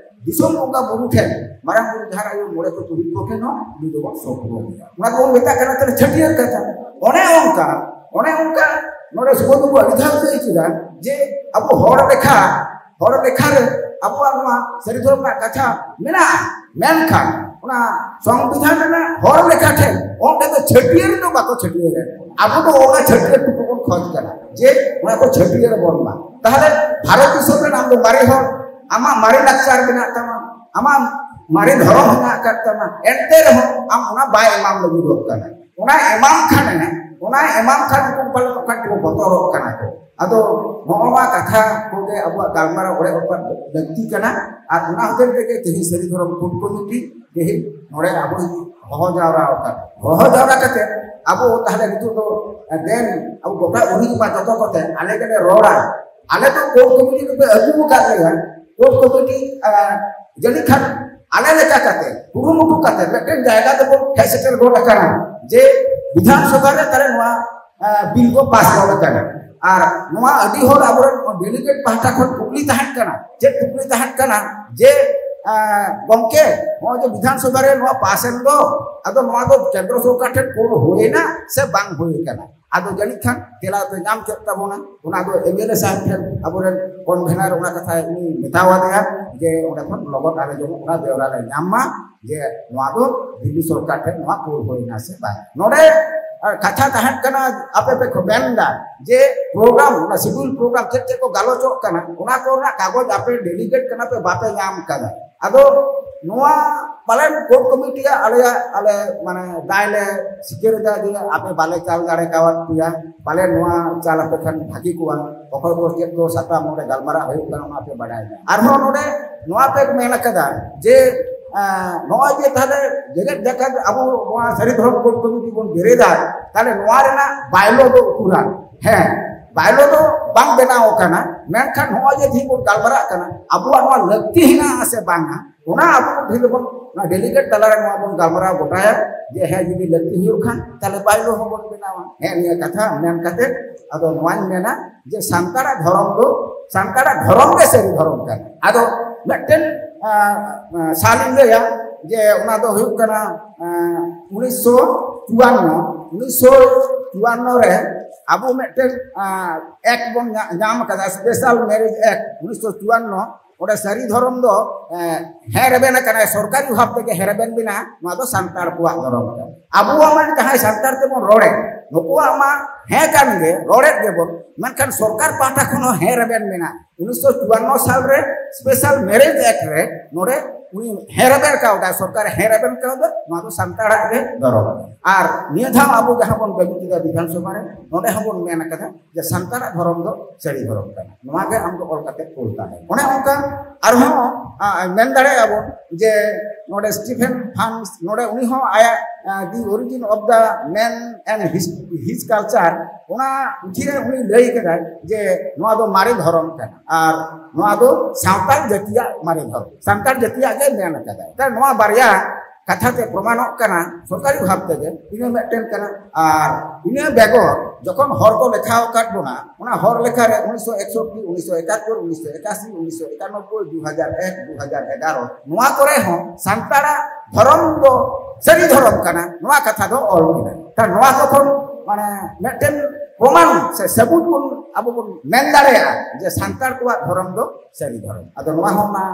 ᱫᱤᱥᱚᱢ ᱵᱚᱸᱜᱟ ᱵᱩᱨᱩ ᱴᱷᱮᱱ, ᱢᱟᱨᱟᱝ ᱵᱩᱨᱩ, ᱡᱟᱦᱮᱨ ᱟᱭᱳ, ᱢᱚᱬᱮ ᱠᱚ ᱛᱩᱨᱩᱭ ᱠᱚ ᱴᱷᱮᱱ ᱦᱚᱸ ᱩᱱᱤ ᱫᱚᱵᱚᱱ ᱥᱳᱯᱨᱳᱫᱮᱭᱟ᱾ ᱚᱱᱟ ᱫᱚᱵᱚᱱ ᱢᱮᱛᱟᱜ ᱠᱟᱱᱟ ᱛᱟᱦᱞᱮ ᱪᱷᱟᱹᱴᱭᱟᱹᱨ ᱠᱟᱛᱷᱟ᱾ ᱚᱱᱮ ᱚᱱᱠᱟ, ᱚᱱᱮ ᱚᱱᱠᱟ ᱱᱚᱰᱮ ᱥᱩᱵᱳᱫᱷ ᱵᱟᱵᱩ ᱟᱹᱰᱤ ᱫᱷᱟᱣ ᱞᱟᱹᱭ ᱠᱮᱫᱟ ᱡᱮ ᱟᱵᱚ ᱦᱚᱲ ᱞᱮᱠᱷᱟ, ᱦᱚᱲ ᱞᱮᱠᱷᱟ ᱨᱮ ᱟᱵᱚᱣᱟᱜ ᱱᱚᱣᱟ ᱥᱟᱹᱨᱤ ᱫᱷᱚᱨᱚᱢ ᱨᱮᱱᱟᱜ ᱠᱟᱛᱷᱟ ᱢᱮᱱᱟᱜᱼᱟ, ᱢᱮᱱᱠᱷᱟᱱ ᱚᱱᱟ ᱥᱚᱝᱵᱤᱫᱷᱟᱱ ᱨᱮᱱᱟᱜ ᱦᱚᱲ ᱞᱮᱠᱷᱟ ᱴᱷᱮᱱ ᱚᱸᱰᱮ ᱫᱚ ᱪᱷᱟᱹᱴᱭᱟᱹᱨ ᱫᱚ ᱵᱟᱠᱚ ᱪᱷᱟᱹᱴᱭᱟᱹᱨ ᱮᱫ ᱵᱚᱱᱟ᱾ ᱟᱵᱚ ᱫᱚ ᱚᱱᱟ ᱪᱷᱟᱹᱴᱭᱟᱹᱨ ᱴᱩᱠᱩ ᱵᱚᱱ ᱠᱷᱚᱡᱽ ᱠᱟᱱᱟ ᱡᱮ ᱚᱱᱟ ᱠᱚ ᱪᱷᱟᱹᱴᱭᱟᱹᱨ ᱵᱚᱱ ᱢᱟ᱾ ᱛᱟᱦᱞᱮ ᱵᱷᱟᱨᱚᱛ ᱫᱤᱥᱚᱢ ᱨᱮᱱ ᱟᱢ ᱫᱚ ᱢᱟᱨᱮ ᱦᱚᱲ, ᱟᱢᱟᱜ ᱢᱟᱨᱮ ᱞᱟᱠᱪᱟᱨ ᱢᱮᱱᱟᱜ ᱛᱟᱢᱟ, ᱟᱢᱟᱜ ᱢᱟᱨᱮ ᱫᱷᱚᱨᱚᱢ ᱢᱮᱱᱟᱜ ᱟᱠᱟᱫ ᱛᱟᱢᱟ, ᱮᱱᱛᱮ ᱨᱮᱦᱚᱸ ᱟᱢ ᱚᱱᱟ ᱵᱟᱭ ᱮᱢᱟᱢ ᱞᱟᱹᱜᱤᱫᱚᱜ ᱠᱟᱱᱟ᱾ ᱚᱱᱟ ᱮᱢᱟᱢ ᱠᱷᱟᱱᱮ, ᱚᱱᱟ ᱮᱢᱟᱢ ᱠᱷᱟᱱ ᱩᱱᱠᱩ ᱯᱟᱞᱮ ᱠᱚ ᱠᱷᱟᱱ ᱠᱚ ᱵᱚᱛᱚᱨᱚᱜ ᱠᱟᱱᱟ ᱠᱚ᱾ ᱟᱫᱚ ᱱᱚᱜᱼᱚ ᱱᱚᱣᱟ ᱠᱟᱛᱷᱟ ᱠᱚᱜᱮ ᱟᱵᱚᱣᱟᱜ ᱜᱟᱞᱢᱟᱨᱟᱣ ᱚᱲᱮᱡ ᱨᱚᱯᱚᱲ ᱞᱟᱹᱠᱛᱤ ᱠᱟᱱᱟ᱾ ᱟᱨ ᱚᱱᱟ ᱦᱚᱛᱮᱡ ᱛᱮᱜᱮ ᱛᱮᱦᱮᱧ ᱥᱟᱹᱨᱤ ᱫᱷᱚᱨᱚᱢ ᱠᱳᱰ ᱠᱚᱢᱤᱴᱤ ᱛᱮᱦᱮᱧ ᱱᱚᱰᱮ ᱟᱵᱚ ᱦᱚᱦᱚ ᱡᱟᱣᱨᱟ ᱟᱠᱟᱱ᱾ ᱦᱚᱦᱚ ᱡᱟᱣᱨᱟ ᱠᱟᱛᱮ ᱟᱵᱚ ᱛᱟᱦᱞᱮ ᱱᱤᱛᱚᱜ ᱫᱚ ᱫᱮᱱ ᱟᱵᱚ ᱜᱚᱴᱟ ᱩᱱᱤ ᱢᱟ ᱡᱚᱛᱚ ᱠᱚᱛᱮ ᱟᱞᱮ ᱜᱮᱞᱮ ᱨᱚᱲᱟ᱾ ᱟᱞᱮ ᱫᱚ ᱠᱳᱨ ᱠᱚᱢᱤᱴᱤ ᱨᱮᱯᱮ ᱟᱹᱜᱩ ᱟᱠᱟᱫ ᱞᱮᱭᱟ, ᱠᱳᱨ ᱠᱚᱢᱤᱴᱤ ᱡᱟᱹᱱᱤᱡ ᱠᱷᱟᱱ ᱟᱞᱮ ᱞᱮᱠᱟ ᱠᱟᱛᱮ, ᱠᱩᱨᱩᱢᱩᱴᱩ ᱠᱟᱛᱮ ᱢᱤᱫᱴᱮᱱ ᱡᱟᱭᱜᱟ ᱛᱮᱵᱚᱱ ᱦᱮᱡ ᱥᱮᱴᱮᱨ ᱜᱚᱫ ᱟᱠᱟᱱᱟ ᱡᱮ ᱵᱤᱫᱷᱟᱱ ᱥᱚᱵᱷᱟ ᱨᱮ ᱛᱟᱦᱞᱮ ᱱᱚᱣᱟ ᱵᱤᱞ ᱠᱚ ᱯᱟᱥ ᱜᱚᱫ ᱟᱠᱟᱱᱟ᱾ ᱟᱨ ᱱᱚᱣᱟ ᱟᱹᱰᱤ ᱦᱚᱲ ᱟᱵᱚᱨᱮᱱ ᱰᱮᱞᱤᱜᱮᱴ ᱯᱟᱦᱴᱟ ᱠᱷᱚᱱ ᱠᱩᱠᱞᱤ ᱛᱟᱦᱮᱸ ᱠᱟᱱᱟ᱾ ᱪᱮᱫ ᱠᱩᱠᱞᱤ ᱛᱟᱦᱮᱸ ᱠᱟᱱᱟ? ᱡᱮ ᱜᱚᱢᱠᱮ, ᱱᱚᱜᱼᱚᱭ ᱡᱮ ᱵᱤᱫᱷᱟᱱ ᱥᱚᱵᱷᱟ ᱨᱮ ᱱᱚᱣᱟ ᱯᱟᱥ ᱮᱱ ᱫᱚ, ᱟᱫᱚ ᱱᱚᱣᱟ ᱫᱚ ᱠᱮᱱᱫᱨᱚ ᱥᱚᱨᱠᱟᱨ ᱴᱷᱮᱱ ᱠᱳᱞ ᱦᱩᱭᱮᱱᱟ ᱥᱮ ᱵᱟᱝ ᱦᱩᱭ ᱟᱠᱟᱱᱟ? ᱟᱫᱚ ᱡᱟᱹᱱᱤᱡ ᱠᱷᱟᱱ ᱛᱮᱞᱟ ᱫᱚ ᱧᱟᱢ ᱠᱮᱫ ᱛᱟᱵᱚᱱᱟ᱾ ᱚᱱᱟ ᱫᱚ ᱮᱢᱮᱞᱮ ᱥᱟᱦᱮᱵ ᱴᱷᱮᱱ ᱟᱵᱚᱨᱮᱱ ᱠᱚᱱᱵᱷᱮᱱᱟᱨ ᱚᱱᱟ ᱠᱟᱛᱷᱟᱭ ᱩᱱᱤ ᱢᱮᱛᱟᱣᱟᱫᱮᱭᱟ ᱡᱮ ᱚᱸᱰᱮ ᱠᱷᱚᱱ ᱞᱚᱜᱚᱱ ᱟᱞᱮ ᱡᱮᱢᱚᱱ ᱚᱱᱟ ᱵᱮᱣᱨᱟ ᱞᱮ ᱧᱟᱢ ᱢᱟ ᱡᱮ ᱱᱚᱣᱟ ᱫᱚ ᱫᱤᱞᱞᱤ ᱥᱚᱨᱠᱟᱨ ᱴᱷᱮᱱ ᱱᱚᱣᱟ ᱠᱳᱞ ᱦᱩᱭᱱᱟ ᱥᱮ ᱵᱟᱝ᱾ ᱱᱚᱰᱮ ᱠᱟᱛᱷᱟ ᱛᱟᱦᱮᱸ ᱠᱟᱱᱟ, ᱟᱯᱮ ᱯᱮ ᱠᱚ ᱢᱮᱱ ᱮᱫᱟ ᱡᱮ ᱯᱨᱳᱜᱨᱟᱢ, ᱚᱱᱟ ᱥᱤᱰᱩᱞ ᱯᱨᱳᱜᱨᱟᱢ ᱪᱮᱫ ᱪᱮᱫ ᱠᱚ ᱜᱟᱞᱚᱪᱚᱜ ᱠᱟᱱᱟ, ᱚᱱᱟ ᱠᱚᱨᱮᱱᱟᱜ ᱠᱟᱜᱚᱡᱽ ᱟᱯᱮ ᱰᱮᱞᱤᱜᱮᱴ ᱠᱟᱱᱟ ᱯᱮ, ᱵᱟᱯᱮ ᱧᱟᱢ ᱠᱟᱫᱟ᱾ ᱟᱫᱚ ᱱᱚᱣᱟ ᱯᱟᱞᱮᱱ ᱠᱳᱨ ᱠᱚᱢᱤᱴᱤᱭᱟᱜ ᱟᱞᱮᱭᱟᱜ, ᱟᱞᱮ ᱢᱟᱱᱮ ᱫᱟᱭ ᱞᱮ ᱥᱤᱠᱟᱹᱨ ᱮᱫᱟ ᱡᱮ ᱟᱯᱮ ᱵᱟᱞᱮ ᱪᱟᱞ ᱫᱟᱲᱮ ᱠᱟᱣᱟᱫ ᱯᱮᱭᱟ, ᱯᱟᱞᱮᱱ ᱱᱚᱣᱟ ᱪᱟᱞ ᱟᱯᱮ ᱠᱷᱟᱱ ᱵᱷᱟᱹᱜᱤ ᱠᱚᱜᱼᱟ᱾ ᱚᱠᱚᱭ ᱠᱚ ᱪᱮᱫ ᱠᱚ ᱥᱟᱛᱟᱢ ᱱᱚᱰᱮ ᱜᱟᱞᱢᱟᱨᱟᱣ ᱦᱩᱭᱩᱜ ᱠᱟᱱᱟ, ᱚᱱᱟ ᱯᱮ ᱵᱟᱰᱟᱭ ᱧᱟᱢᱟ᱾ ᱟᱨᱦᱚᱸ ᱱᱚᱰᱮ ᱱᱚᱣᱟ ᱯᱮ ᱢᱮᱱ ᱟᱠᱟᱫᱟ ᱡᱮ, ᱮᱸ, ᱱᱚᱜᱼᱚᱭ ᱡᱮ ᱛᱟᱦᱞᱮ ᱡᱮᱜᱮᱛ ᱡᱟᱠᱟᱛ ᱟᱵᱚ ᱱᱚᱣᱟ ᱥᱟᱹᱨᱤ ᱫᱷᱚᱨᱚᱢ ᱠᱳᱨ ᱠᱚᱢᱤᱴᱤ ᱵᱚᱱ ᱵᱮᱨᱮᱫᱟ, ᱛᱟᱦᱞᱮ ᱱᱚᱣᱟ ᱨᱮᱱᱟᱜ ᱵᱟᱭᱞᱚ ᱫᱚ ᱩᱠᱩᱨᱟ? ᱦᱮᱸ, ᱵᱟᱭᱞᱚ ᱫᱚ ᱵᱟᱝ ᱵᱮᱱᱟᱣ ᱟᱠᱟᱱᱟ, ᱢᱮᱱᱠᱷᱟᱱ ᱱᱚᱜᱼᱚᱭ ᱡᱮ ᱛᱮᱦᱮᱧ ᱵᱚᱱ ᱜᱟᱞᱢᱟᱨᱟᱜ ᱠᱟᱱᱟ, ᱟᱵᱚᱣᱟᱜ ᱱᱚᱣᱟ ᱞᱟᱹᱠᱛᱤ ᱦᱮᱱᱟᱜᱼᱟ ᱥᱮ ᱵᱟᱝᱟ, ᱚᱱᱟ ᱟᱵᱚ ᱰᱷᱮᱨ ᱵᱚᱱ, ᱚᱱᱟ ᱰᱮᱞᱤᱜᱮᱴ ᱛᱟᱞᱟᱨᱮ ᱱᱚᱣᱟ ᱵᱚᱱ ᱜᱟᱞᱢᱟᱨᱟᱣ ᱜᱚᱴᱟᱭᱟ ᱡᱮ ᱦᱮᱸ, ᱡᱩᱫᱤ ᱞᱟᱹᱠᱛᱤ ᱦᱩᱭᱩᱜ ᱠᱷᱟᱱ, ᱛᱟᱦᱞᱮ ᱵᱟᱭᱞᱚ ᱦᱚᱸᱵᱚᱱ ᱵᱮᱱᱟᱣᱟ᱾ ᱦᱮᱸ, ᱱᱤᱭᱟᱹ ᱠᱟᱛᱷᱟ ᱢᱮᱱ ᱠᱟᱛᱮ ᱟᱫᱚ ᱱᱚᱣᱟᱧ ᱢᱮᱱᱟ ᱡᱮ ᱥᱟᱱᱛᱟᱲᱟᱜ ᱫᱷᱚᱨᱚᱢ ᱫᱚ, ᱥᱟᱱᱛᱟᱲᱟᱜ ᱫᱷᱚᱨᱚᱢ ᱜᱮ ᱥᱟᱹᱨᱤ ᱫᱷᱚᱨᱚᱢ ᱠᱟᱱᱟ᱾ ᱟᱫᱚ ᱢᱤᱫᱴᱮᱱ, ᱟᱸ, ᱟᱸ, ᱥᱟᱞᱤᱧ ᱞᱟᱹᱭᱟ ᱡᱮ ᱚᱱᱟ ᱫᱚ ᱦᱩᱭᱩᱜ ᱠᱟᱱᱟ, ᱟᱸ, ᱩᱱᱤᱥᱥᱚ ᱪᱩᱣᱟᱱᱱᱚ, ᱩᱱᱤᱥᱥᱚ ᱪᱩᱣᱟᱱᱱᱚ ᱨᱮ ᱟᱵᱚ ᱢᱤᱫᱴᱮᱱ, ᱟᱸ, ᱮᱠᱴ ᱵᱚᱱ ᱧᱟ-, ᱧᱟᱢ ᱟᱠᱟᱫᱟ, ᱥᱯᱮᱥᱟᱞ ᱢᱮᱨᱮᱡᱽ ᱮᱠᱴ ᱩᱱᱤᱥᱥᱚ ᱪᱩᱣᱟᱱᱱᱚ᱾ ᱚᱸᱰᱮ ᱥᱟᱹᱨᱤ ᱫᱷᱚᱨᱚᱢ ᱫᱚ, ᱮᱸ, ᱦᱮᱸ ᱨᱮᱵᱮᱱ ᱟᱠᱟᱱᱟᱭ, ᱥᱚᱨᱠᱟᱨᱤ ᱵᱷᱟᱵᱽ ᱛᱮᱜᱮ ᱦᱮᱸ ᱨᱮᱵᱮᱱ ᱵᱮᱱᱟ, ᱱᱚᱣᱟ ᱫᱚ ᱥᱟᱱᱛᱟᱲ ᱠᱚᱣᱟᱜ ᱫᱷᱚᱨᱚᱢ ᱠᱟᱱᱟ᱾ ᱟᱵᱚᱣᱟᱜ ᱢᱟ ᱡᱟᱦᱟᱸᱭ ᱥᱟᱱᱛᱟᱲ ᱛᱮᱵᱚᱱ ᱨᱚᱲᱮᱫ, ᱱᱩᱠᱩᱣᱟᱜ ᱢᱟ ᱦᱮᱸ ᱠᱟᱱ ᱜᱮ, ᱨᱚᱲᱮᱫ ᱜᱮᱵᱚᱱ, ᱢᱮᱱᱠᱷᱟᱱ ᱥᱚᱨᱠᱟᱨ ᱯᱟᱦᱴᱟ ᱠᱷᱚᱱ ᱦᱚᱸ ᱦᱮᱸ ᱨᱮᱵᱮᱱ ᱢᱮᱱᱟᱜᱼᱟ᱾ ᱩᱱᱤᱥᱥᱚ ᱪᱩᱣᱟᱱᱱᱚ ᱥᱟᱞ ᱨᱮ ᱥᱯᱮᱥᱟᱞ ᱢᱮᱨᱮᱡᱽ ᱮᱠᱴ ᱨᱮ ᱱᱚᱰᱮ ᱩᱱᱤ ᱦᱮᱸ ᱨᱮᱵᱮᱱ ᱠᱟᱣᱫᱟᱭ, ᱥᱚᱨᱠᱟᱨ ᱦᱮᱸ ᱨᱮᱵᱮᱱ ᱠᱟᱣᱫᱟ, ᱱᱚᱣᱟ ᱫᱚ ᱥᱟᱱᱛᱟᱲᱟᱜ ᱜᱮ ᱫᱷᱚᱨᱚᱢ᱾ ᱟᱨ ᱱᱤᱭᱟᱹ ᱫᱷᱟᱣ ᱟᱵᱚ ᱡᱟᱦᱟᱸ ᱵᱚᱱ ᱠᱟᱹᱢᱤ ᱠᱮᱫᱟ ᱵᱤᱫᱷᱟᱱ ᱥᱚᱵᱷᱟ ᱨᱮ, ᱱᱚᱰᱮ ᱦᱚᱸᱵᱚᱱ ᱢᱮᱱ ᱟᱠᱟᱫᱟ ᱡᱮ ᱥᱟᱱᱛᱟᱲᱟᱜ ᱫᱷᱚᱨᱚᱢ ᱫᱚ ᱥᱟᱹᱨᱤ ᱫᱷᱚᱨᱚᱢ ᱠᱟᱱᱟ, ᱱᱚᱣᱟ ᱜᱮ ᱟᱢ ᱫᱚ ᱚᱞ ᱠᱟᱛᱮ ᱠᱩᱞ ᱛᱟᱞᱮ᱾ ᱚᱱᱮ ᱚᱱᱠᱟ ᱟᱨᱦᱚᱸ, ᱟ, ᱢᱮᱱ ᱫᱟᱲᱮᱭᱟᱜᱼᱟ ᱵᱚᱱ ᱡᱮ ᱱᱚᱰᱮ ᱥᱴᱤᱯᱷᱮᱱ ᱯᱷᱟᱱᱥ, ᱱᱚᱰᱮ ᱩᱱᱤ ᱦᱚᱸ ᱟᱭᱟᱜ The Origin of the Man and His, His Culture, ᱚᱱᱟ ᱯᱩᱛᱷᱤ ᱨᱮ ᱩᱱᱤ ᱞᱟᱹᱭ ᱠᱟᱫᱟᱭ ᱡᱮ ᱱᱚᱣᱟ ᱫᱚ ᱢᱟᱨᱮ ᱫᱷᱚᱨᱚᱢ ᱠᱟᱱᱟ ᱟᱨ ᱱᱚᱣᱟ ᱫᱚ ᱥᱟᱶᱛᱟᱞ ᱡᱟᱹᱛᱤᱭᱟᱜ ᱢᱟᱨᱮ ᱫᱷᱚᱨᱚᱢ, ᱥᱟᱱᱛᱟᱲ ᱡᱟᱹᱛᱤᱭᱟᱜ ᱜᱮ ᱢᱮᱱ ᱠᱟᱫᱟᱭ᱾ ᱛᱟᱦᱞᱮ ᱱᱚᱣᱟ ᱵᱟᱨᱭᱟ ᱠᱟᱛᱷᱟ ᱛᱮ ᱯᱨᱚᱢᱟᱱᱚᱜ ᱠᱟᱱᱟ ᱥᱚᱨᱠᱟᱨᱤ ᱵᱷᱟᱵᱽ ᱛᱮᱜᱮ, ᱤᱱᱟᱹ ᱢᱤᱫᱴᱮᱱ ᱠᱟᱱᱟ᱾ ᱟᱨ ᱤᱱᱟᱹ ᱵᱮᱜᱚᱨ ᱡᱚᱠᱷᱚᱱ ᱦᱚᱲ ᱠᱚ ᱞᱮᱠᱷᱟ ᱟᱠᱟᱫ ᱵᱚᱱᱟ, ᱚᱱᱟ ᱦᱚᱲ ᱞᱮᱠᱷᱟ ᱨᱮ ᱩᱱᱤᱥᱥᱚ ᱮᱠᱥᱚᱴᱴᱤ, ᱩᱱᱤᱥᱥᱚ ᱮᱠᱟᱛᱛᱳᱨ, ᱩᱱᱤᱥᱥᱚ ᱮᱠᱟᱥᱤ, ᱩᱱᱤᱥᱥᱚ ᱮᱠᱟᱱᱚᱵᱵᱳᱭ, ᱫᱩ ᱦᱟᱡᱟᱨ ᱮᱠ, ᱫᱩ ᱦᱟᱡᱟᱨ ᱮᱜᱟᱨᱚ, ᱱᱚᱣᱟ ᱠᱚᱨᱮ ᱦᱚᱸ ᱥᱟᱱᱛᱟᱲᱟᱜ ᱫᱷᱚᱨᱚᱢ ᱫᱚ ᱥᱟᱹᱨᱤ ᱫᱷᱚᱨᱚᱢ ᱠᱟᱱᱟ, ᱱᱚᱣᱟ ᱠᱟᱛᱷᱟ ᱫᱚ ᱚᱞ ᱢᱮᱱᱟᱜᱼᱟ᱾ ᱛᱟᱦᱞᱮ ᱱᱚᱣᱟ ᱠᱚ ᱠᱷᱚᱱ ᱢᱟᱱᱮ ᱢᱤᱫᱴᱮᱱ ᱯᱨᱚᱢᱟᱱ ᱥᱮ ᱥᱟᱹᱵᱩᱛ ᱵᱚᱱ ᱟᱵᱚ ᱵᱚᱱ ᱢᱮᱱ ᱫᱟᱲᱮᱭᱟᱜᱼᱟ ᱡᱮ ᱥᱟᱱᱛᱟᱲ ᱠᱚᱣᱟᱜ ᱫᱷᱚᱨᱚᱢ ᱫᱚ ᱥᱟᱹᱨᱤ ᱫᱷᱚᱨᱚᱢ᱾ ᱟᱫᱚ ᱱᱚᱣᱟ ᱦᱚᱸ ᱚᱱᱟ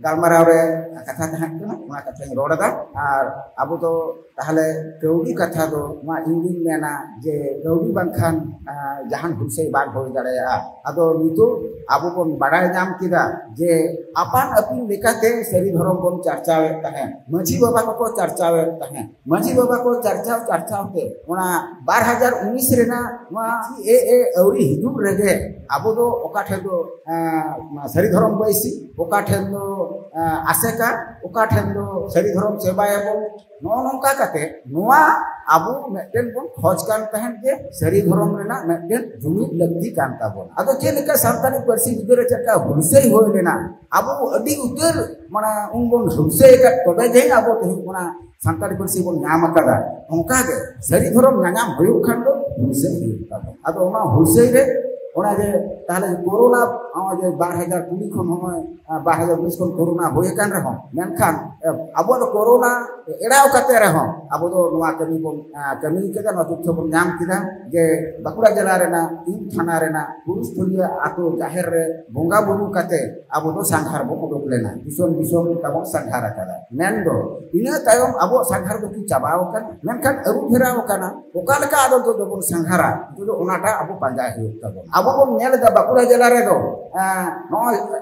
ᱜᱟᱞᱢᱟᱨᱟᱣ ᱨᱮ ᱠᱟᱛᱷᱟ ᱛᱟᱦᱮᱸ ᱠᱟᱱᱟ, ᱚᱱᱟ ᱠᱟᱛᱷᱟᱧ ᱨᱚᱲ ᱮᱫᱟ᱾ ᱟᱨ ᱟᱵᱚ ᱫᱚ ᱛᱟᱦᱞᱮ ᱠᱟᱹᱣᱰᱤ ᱠᱟᱛᱷᱟ ᱫᱚ ᱱᱚᱣᱟ ᱤᱧ ᱫᱩᱧ ᱢᱮᱱᱟ ᱡᱮ ᱠᱟᱹᱣᱰᱤ ᱵᱟᱝᱠᱷᱟᱱ, ᱟᱸ, ᱡᱟᱦᱟᱱ ᱦᱩᱞᱥᱟᱹᱭ ᱵᱟᱝ ᱦᱩᱭ ᱫᱟᱲᱮᱭᱟᱜᱼᱟ᱾ ᱟᱫᱚ ᱱᱤᱛᱚᱜ ᱟᱵᱚ ᱵᱚᱱ ᱵᱟᱲᱟᱭ ᱧᱟᱢ ᱠᱮᱫᱟ ᱡᱮ ᱟᱯᱟᱱ ᱟᱹᱯᱤᱱ ᱞᱮᱠᱟᱛᱮ ᱥᱟᱹᱨᱤ ᱫᱷᱚᱨᱚᱢ ᱵᱚᱱ ᱪᱟᱨᱪᱟᱣᱮᱫ ᱛᱟᱦᱮᱸᱫ, ᱢᱟᱹᱡᱷᱤ ᱵᱟᱵᱟ ᱠᱚᱠᱚ ᱪᱟᱨᱪᱟᱣᱮᱫ ᱛᱟᱦᱮᱸᱫ, ᱢᱟᱹᱡᱷᱤ ᱵᱟᱵᱟ ᱠᱚ ᱪᱟᱨᱪᱟᱣ ᱪᱟᱨᱪᱟᱣ ᱛᱮ ᱚᱱᱟ ᱵᱟᱨ ᱦᱟᱡᱟᱨ ᱩᱱᱤᱥ ᱨᱮᱱᱟᱜ ᱱᱚᱣᱟ ᱮ ᱮ ᱟᱹᱣᱨᱤ ᱦᱤᱡᱩᱜ ᱨᱮᱜᱮ ᱟᱵᱚ ᱫᱚ ᱚᱠᱟ ᱴᱷᱮᱱ ᱫᱚ, ᱮᱸ, ᱥᱟᱹᱨᱤ ᱫᱷᱚᱨᱚᱢ ᱵᱟᱹᱭᱥᱤ, ᱚᱠᱟ ᱴᱷᱮᱱ ᱫᱚ, ᱮᱸ, ᱟᱥᱮᱠᱟ, ᱚᱠᱟ ᱴᱷᱮᱱ ᱫᱚ ᱥᱟᱹᱨᱤ ᱫᱷᱚᱨᱚᱢ ᱥᱮᱵᱟᱭᱟᱵᱚᱱ, ᱱᱚᱜᱼᱚ ᱱᱚᱝᱠᱟ ᱠᱟᱛᱮ ᱱᱚᱣᱟ ᱟᱵᱚ ᱢᱤᱫᱴᱮᱱ ᱵᱚᱱ ᱠᱷᱚᱡᱽ ᱠᱟᱱ ᱛᱟᱦᱮᱸᱫ ᱡᱮ ᱥᱟᱹᱨᱤ ᱫᱷᱚᱨᱚᱢ ᱨᱮᱱᱟᱜ ᱢᱤᱫᱴᱮᱱ ᱡᱩᱢᱤᱫ ᱞᱟᱹᱠᱛᱤ ᱠᱟᱱ ᱛᱟᱵᱚᱱᱟ᱾ ᱟᱫᱚ ᱪᱮᱫ ᱞᱮᱠᱟ ᱥᱟᱱᱛᱟᱲᱤ ᱯᱟᱹᱨᱥᱤ ᱵᱤᱫᱟᱹ ᱨᱮ ᱪᱮᱫ ᱞᱮᱠᱟ ᱦᱩᱞᱥᱟᱹᱭ ᱦᱩᱭ ᱞᱮᱱᱟ, ᱟᱵᱚ ᱟᱹᱰᱤ ᱩᱛᱟᱹᱨ ᱢᱟᱱᱮ ᱩᱱ ᱵᱚᱱ ᱦᱩᱞᱥᱟᱹᱭ ᱟᱠᱟᱫ, ᱛᱚᱵᱮ ᱡᱮ ᱟᱵᱚ ᱛᱮᱦᱮᱧ ᱚᱱᱟ ᱥᱟᱱᱛᱟᱲᱤ ᱯᱟᱹᱨᱥᱤ ᱵᱚᱱ ᱧᱟᱢ ᱟᱠᱟᱫᱟ, ᱚᱱᱠᱟ ᱜᱮ ᱥᱟᱹᱨᱤ ᱫᱷᱚᱨᱚᱢ ᱧᱟᱧᱟᱢ ᱦᱩᱭᱩᱜ ᱠᱷᱟᱱ ᱫᱚ ᱦᱩᱞᱥᱟᱹᱭ ᱦᱩᱭᱩᱜ ᱛᱟᱵᱚᱱᱟ᱾ ᱟᱫᱚ ᱚᱱᱟ ᱦᱩᱞᱥᱟᱹᱭ ᱨᱮ ᱚᱱᱟ ᱡᱮ ᱛᱟᱦᱞᱮ ᱠᱳᱨᱳᱱᱟ, ᱱᱚᱜᱼᱚᱭ ᱡᱮ ᱵᱟᱨ ᱦᱟᱡᱟᱨ ᱠᱩᱲᱤ ᱠᱷᱚᱱ ᱱᱚᱜᱼᱚᱭ, ᱟᱸ, ᱵᱟᱨ ᱦᱟᱡᱟᱨ ᱩᱱᱤᱥ ᱠᱷᱚᱱ ᱠᱳᱨᱳᱱᱟ ᱦᱩᱭ ᱟᱠᱟᱱ ᱨᱮᱦᱚᱸ, ᱢᱮᱱᱠᱷᱟᱱ, ᱮ, ᱟᱵᱚ ᱫᱚ ᱠᱳᱨᱳᱱᱟ ᱮᱲᱟᱣ ᱠᱟᱛᱮ ᱨᱮᱦᱚᱸ ᱟᱵᱚ ᱫᱚ ᱱᱚᱣᱟ ᱠᱟᱹᱢᱤ ᱵᱚᱱ, ᱟᱸ, ᱠᱟᱹᱢᱤ ᱠᱮᱫᱟ, ᱱᱚᱣᱟ ᱛᱚᱛᱛᱷᱚ ᱵᱚᱱ ᱧᱟᱢ ᱠᱮᱫᱟ ᱡᱮ ᱵᱟᱸᱠᱩᱲᱟ ᱡᱮᱞᱟ ᱨᱮᱱᱟᱜ ᱛᱤᱱ ᱛᱷᱟᱱᱟ ᱨᱮᱱᱟᱜ ᱯᱩᱨᱩᱥ ᱯᱷᱩᱞᱤᱭᱟᱹ ᱟᱛᱳ ᱡᱟᱦᱮᱨ ᱨᱮ ᱵᱚᱸᱜᱟ ᱵᱩᱨᱩ ᱠᱟᱛᱮ ᱟᱵᱚ ᱫᱚ ᱥᱟᱸᱜᱷᱟᱨ ᱵᱚᱱ ᱩᱰᱩᱠ ᱞᱮᱱᱟ, ᱫᱤᱥᱚᱢ ᱫᱤᱥᱚᱢ ᱛᱟᱵᱚᱱ ᱥᱟᱸᱜᱷᱟᱨ ᱟᱠᱟᱫᱟ᱾ ᱢᱮᱱᱫᱚ ᱤᱱᱟᱹ ᱛᱟᱭᱚᱢ ᱟᱵᱚᱣᱟᱜ ᱥᱟᱸᱜᱷᱟᱨ ᱫᱚ ᱠᱤ ᱪᱟᱵᱟᱣ ᱟᱠᱟᱱᱟ? ᱢᱮᱱᱠᱷᱟᱱ ᱟᱹᱨᱩ ᱯᱷᱮᱨᱟᱣ ᱟᱠᱟᱱᱟ᱾ ᱚᱠᱟ ᱞᱮᱠᱟ ᱟᱫᱚ ᱱᱤᱛᱚᱜ ᱫᱚᱵᱚᱱ ᱥᱟᱸᱜᱷᱟᱨᱟ? ᱱᱤᱛᱚᱜ ᱫᱚ ᱚᱱᱟᱴᱟᱜ ᱟᱵᱚ ᱯᱟᱸᱡᱟᱭ ᱦᱩᱭᱩᱜ ᱛᱟᱵᱚᱱᱟ᱾ ᱟᱵᱚ ᱵᱚᱱ ᱧᱮᱞ ᱮᱫᱟ ᱵᱟᱸᱠᱩᱲᱟ ᱡᱮᱞᱟ ᱨᱮᱫᱚ, ᱮᱸ, ᱱᱚᱜᱼᱚᱭ